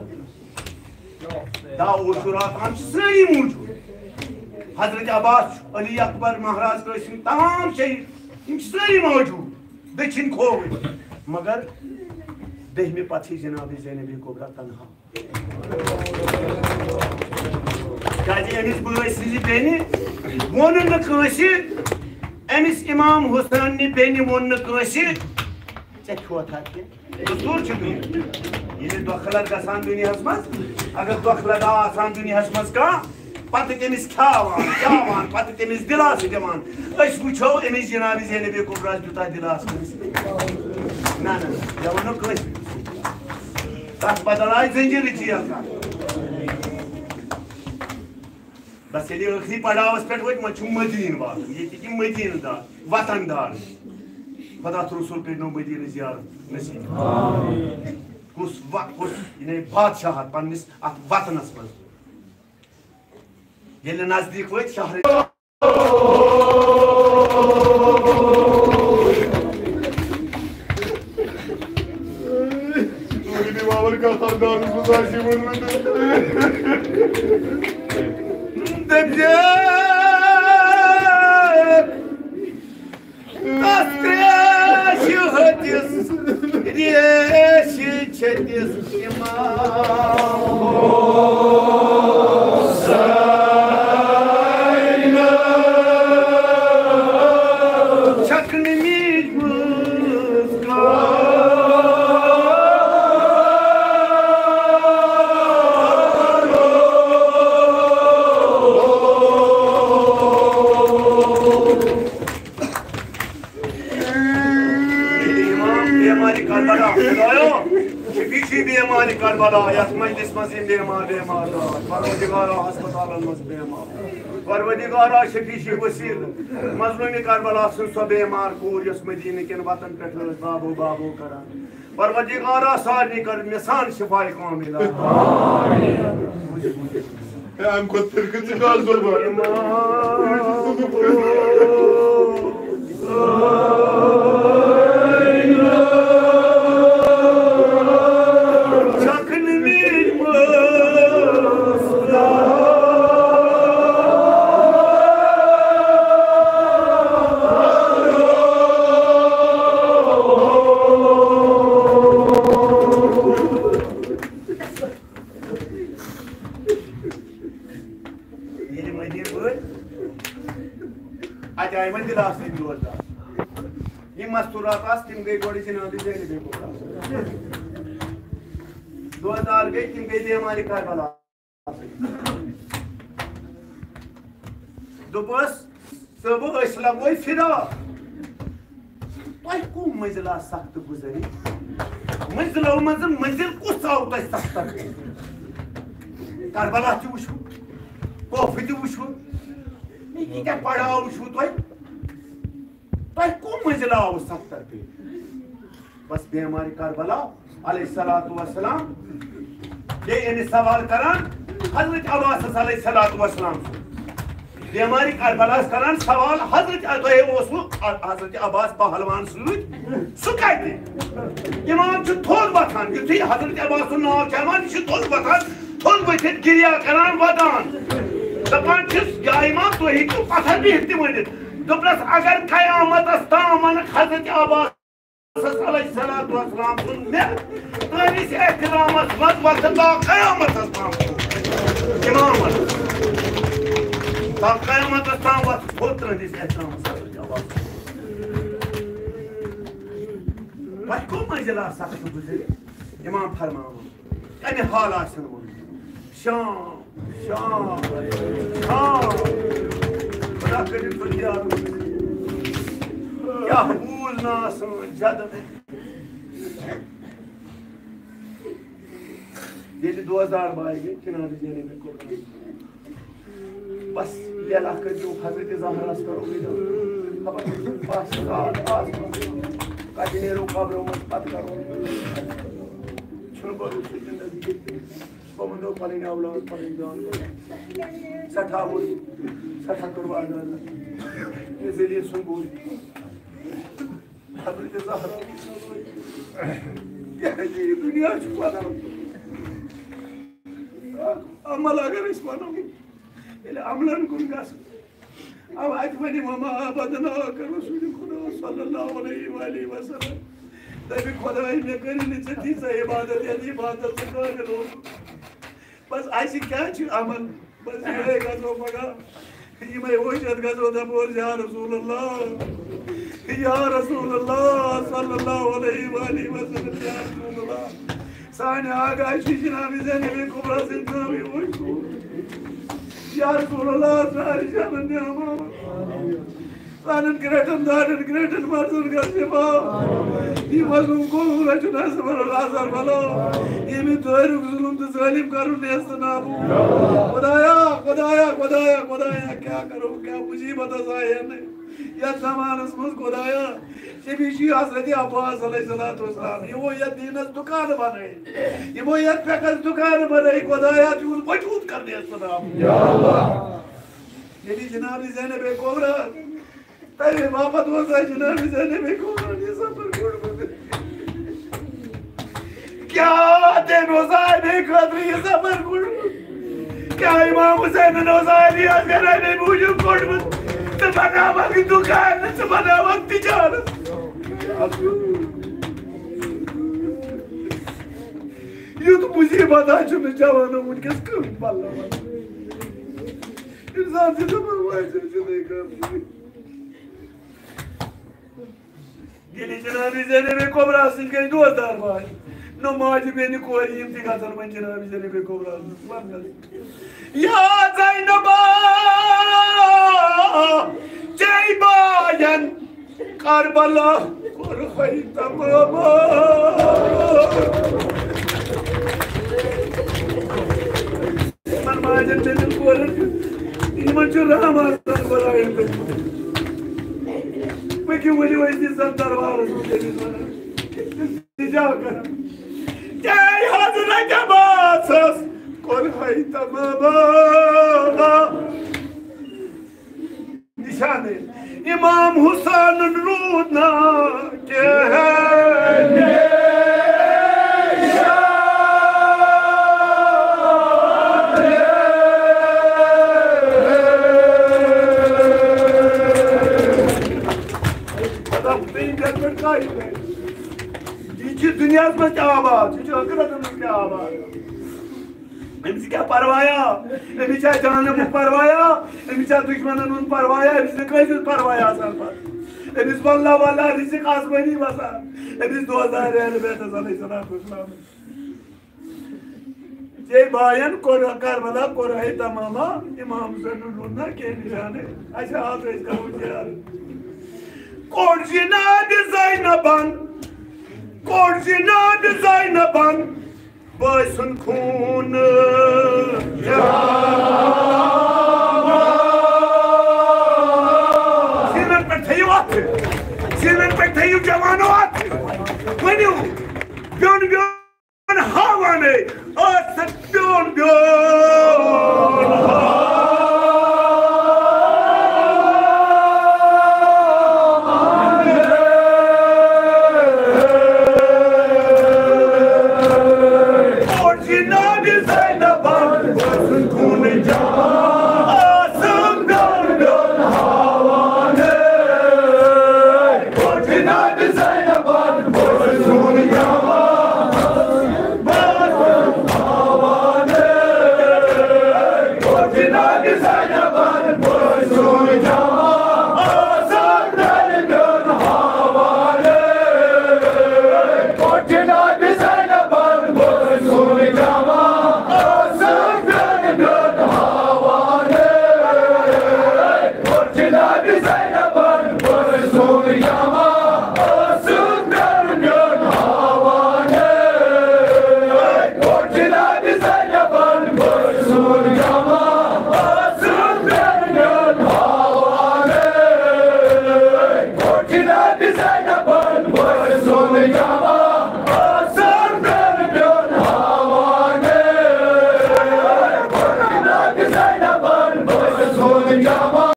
دہ عاشورا تام چھِ سٲری موجود۔ حضرت عباس چھُ، علی اکبر، مہراز قاسم، تمام شہید، یِم چھِ سٲری موجود۔ دٔچھِنۍ کھووٕرۍ۔ مگر دٔہمہِ پتہٕ چھِ جناب زینب کبریٰ تنہا۔ کیازِ أمِس بٲے سٕنٛزِ بیٚنہِ ووٚن نہٕ کٲنٛسہِ، أمِس امام حسین نہِ بیٚنہِ ووٚن نہٕ کٲنٛسہِ، ژےٚ کھیوتھا کینٛہہ؟ دستور چھُ دُنیا۔ ییٚلہِ دۄکھٕ لَگ گژھان دُنیاہَس منٛز، اگر دۄکھٕ لَگا آسان دُنیاہَس منٛز کانٛہہ، پَتہٕ تٔمِس کھیاوان، چاوان، پَتہٕ تٔمِس دِلاسہٕ دِوان۔ أسۍ وٕچھو أمِس جناب زینب کبریٰ ہَس دیُتا دِلاسہٕ کٲنٛسہِ۔ نہ، نہ، نہ، مےٚ ووٚن نہٕ کٲنٛسہِ۔ تَتھ بدل آیہِ زنجیٖرٕچی اَکھ۔ بس ییٚلہِ ٲخری پڑاوس پٮ۪ٹھ وٲتۍ، وۄنۍ چھُ مدیٖنہٕ واتُن، ییٚتہِ کہِ مدیٖنہٕ دار، وطن دار۔ خدا تہٕ رسول کٔرِنو مدیٖنہٕ زیارت نصیب۔ کُس و-، کُس، یعنی، بادشاہت پننِس اتھ وطنس منٛز۔ ییٚلہِ نزدیٖک وٲتۍ شہرٕکۍ۔ ژوٗرِ دیوارَن کَتھ اندازَس منٛز آسہِ یہِ ووٚنمُت۔ دٔپۍ زِ تَتھ ترٛیشہِ ہٕنٛدِس ریشہِ چھٔتِس امام حسینہ چھکنہٕ میٖج مٕژ کانٛہہ۔ امام بیمارِ کربلا، خدایا، شفیع شی بیمارِ کربلا، یتھ مجلس منٛز یِم بیمار، بیمار درٛاے۔ پروردگارا، ہسپتالن منٛز بیمار۔ پروردگارا، شفیع شی وسیلہٕ۔ مظلومِ کربلا سٕنٛز سۄ بیمار کوٗر، یۄس مدینہٕ کٮ۪ن وتن پٮ۪ٹھ ٲس بابو بابو کران۔ پروردگارا، سارنٕے کر مےٚ سان شفاء کاملہ۔ ہے، اَمہِ کھۄتہٕ فرقہٕ ژٕ کَس ضروٗرت؟ ییٚلہِ مدیٖنہٕ وٲتۍ، اَتہِ آیہِ وۄنۍ دِلاسہٕ دِنہِ دوستدار۔ یِم مستوٗرات آسہٕ، تِم گٔے گۄڈٕ جناب زینبِ کبریٰ۔ دوستدار گٔے، تِم گٔے بیمارِ کربلا۔ دوٚپُس، صٲبہٕ، أسۍ لگوے فراق۔ تۄہہِ کُم مٔنزِلا سخت گُزری؟ مٔنزِلو منٛزٕ مٔنزِل کُس آو تۄہہِ سختن؟ کربلا تہِ وٕچھوٕ، کوفہٕ تہِ وٕچھوٕ، یہِ کیٛاہ پڑاو وٕچھوٕ تۄہہِ؟ تۄہہِ کُم مٔنزِلا آوٕ سختن پیٚیہِ؟ بس بیمارِ کربلا علیہ الصلوۃ والسلام۔ بیٚیہِ أمِس سوال کران حضرت عباسس علیہ الصلوۃ والسلام سُنٛد۔ بیمارِ کربلاہس کران سوال، حضرت، تۄہہِ اوسوٕ حضرت عباس پہلوان سۭتۍ؟ سُہ کتہِ؟ امام چھُ تھوٚد وۄتھان، یُتھُے حضرت عباس سُنٛد ناو چھُ ہٮ۪وان، یہِ چھُ تھوٚد وۄتھان، تھوٚد ؤتھِتھ گِریا کران، ودان۔ دپان چھِس، یا امام، تُہۍ ہیٚکِو پتھر بِہِتھ تہِ ؤنِتھ۔ دوٚپنس، اگر قیامتس تام ونکھ حضرت عباس علیہ الصلوۃ والسلام سُنٛد مےٚ تُہٕنٛدِس احترامس منٛز وۄتھٕ تا قیامتس تام تھوٚد۔ امامس تا قیامتس تام وۄتھٕ تھوٚد تُہٕنٛدِس احترامس منٛز۔ تۄہہِ کُم مٔنزِلا سخت گُزرِ؟ امام فرماوُن۔ کمہِ حال آسن ووٚنمُت؟ شام، شام، شام۔ خدا کٔرِن تُہۍ یاد۔ کیٛاہ بوٗز نہٕ آسان جدن۔ ییٚلہِ دوزار باے گٔے، کنعان زینبِ کُبرا۔ بس، لیلا کٔرۍزیو حضرت زہراہس کرو وِدو۔ خبر، بس، آ، آ، کتہِ نیرو قبرو منٛز، پتہٕ کرو۔ چھُنہٕ بھروسہٕ زندگی ییٚتہِ۔ بہٕ وَنو پنٕنۍ اولاد، پنٕنۍ جان۔ سٮ۪ٹھاہ ووٚن، سٮ۪ٹھاہ کوٚر وعدٕ۔ یہِ ذٔریعہٕ سُنٛد بوٗز۔ حضرت زہرا۔ یہِ دُنیا چھُ وَنان۔ عمل اگر أسۍ وَنو، ییٚلہِ عملن کُن گژھو، اب اتہِ ونہِ وما عبدناک رسول خدا صلی اللہ علیہ وآلہ وسلم۔ دپہِ خداے، مےٚ کٔرٕے نہٕ ژےٚ تیٖژاہ عبادت، یتھ عبادت ژٕ قٲبل اوسُکھ۔ بس اسہِ کیٛاہ چھُ عمل؟ بس یِہوٚے گژھو پگاہ۔ یِمے حجت گژھو دپو، یا رسول اللہ، یا رسول اللہ صلی اللہ علیہ وآلہ وسلم، یا رسول اللہ۔ سانہِ آقا چھِ جناب زینب کبریٰ سٕنٛدۍ ناوٕے وٕچھمُت۔ یا رسول اللہ، سانہِ جانن نعمان۔ سانٮ۪ن کرٛیٹھٮ۪ن دادٮ۪ن کرٛیٹھٮ۪ن مرضن گژھ شفا۔ یہِ مظلوم قوم رچھُن اَسہِ بنو ناصر بنو۔ ییٚمہِ دٲریُک ظلم تہٕ ظٲلم کرُن نیست نابود۔ خدایا، خدایا، خدایا، خدایا، کیٛاہ کرو، کیٛاہ مصیبت ہسا آیہِ ہٮ۪نہٕ یتھ زمانس منٛز، خدایا۔ ژےٚ بیٚیہِ چھُے حضرت عباس علیہ الصلوۃ والسلام، یِمو یتھ دیٖنس دُکان بنٲے، یِمو یتھ فقہس دُکان بنٲے، خدایا، تِہُنٛد وجوٗد کر نیست نابود۔ یا اللہ۔ ییٚلہِ جناب زینب کبریٰ، تمہِ باپتھ اوس جناب زینب کبریٰ ہن یہِ سفر کوٚڑمُت۔ کیٛاہ تٔمۍ اوس اَمے خٲطرٕ یہِ سفر کوٚڑمُت؟ کیٛاہ امام حسینن اوس علی اصغر اَمے موٗجوٗب کوٚڑمُت؟ ژٕ بناوکھ دُکان، ژٕ بناوکھ تجارت۔ یُتھ مصیبت ہا چھُنہٕ جوانو وٕنکیٚس کٕہٕنۍ پلو۔ انسان چھُ دپان، واجب چھُ نہٕ کانٛہہ۔ ییٚلہِ جناب زینب کبریٰ سٕنٛدۍ گٔے دوستار باے، نہ ماجہِ بیٚنہِ کورِ، یِم تہِ گژھن وۄنۍ جناب زینب کبریٰ سٕنٛز وننس۔ یا زینبا، چے باین کربلا کوٚرہے تمام۔ یِمن ماجن بیٚنٮ۪ن کورٮ۪ن، یِمن چھُ رحم آسان خۄدایَن دیُتمُت۔ پٔکِو ؤلِو أسۍ دِژ زَن دربارَس منٛز أمِس وَنان، تِجا کران۔ تیٚلہِ حضرت عباسَس کوٚر ہے تمام۔ نشانے۔ امام حسین روٗد نہٕ کینٛہہ۔ مطلب، بیٚیہِ کَتہِ پٮ۪ٹھ کَرِ؟ یہِ چھِ دُنیاہَس منٛز تہِ آباد، یہِ چھِ ٲخرَتَس منٛز تہِ آباد۔ أمِس کیٛاہ پروایا؟ أمِس چھا جہنمُک پروایا؟ أمِس چھا دُشمنن ہُنٛد پروایا؟ أمِس چھُنہٕ کٲنٛسہِ ہُنٛد پرواے آسان پتہٕ۔ أمِس واللہ واللہ رِزق آسمٲنی وسان۔ أمِس دوستار اہل بیتس علیہ الصلوۃ والسلام۔ یے باین کوٚر کربلا، کوٚر ہے تماما، امام حسینن روٚن نہ کینٛہہ نشانہٕ۔ اچھا، آز أسۍ کرو زیارت۔ کوٚر جناب زینبن، کوٚر جناب زینبن، بٲے سُنٛد خوٗن۔ سیٖنن پٮ۪ٹھ تھٲیِو اَتھٕ، سیٖنن پٮ۪ٹھ تھٲیِو جوانو اَتھٕ۔ ؤنِو، بیوٚن بیوٚن ہاوان ہے،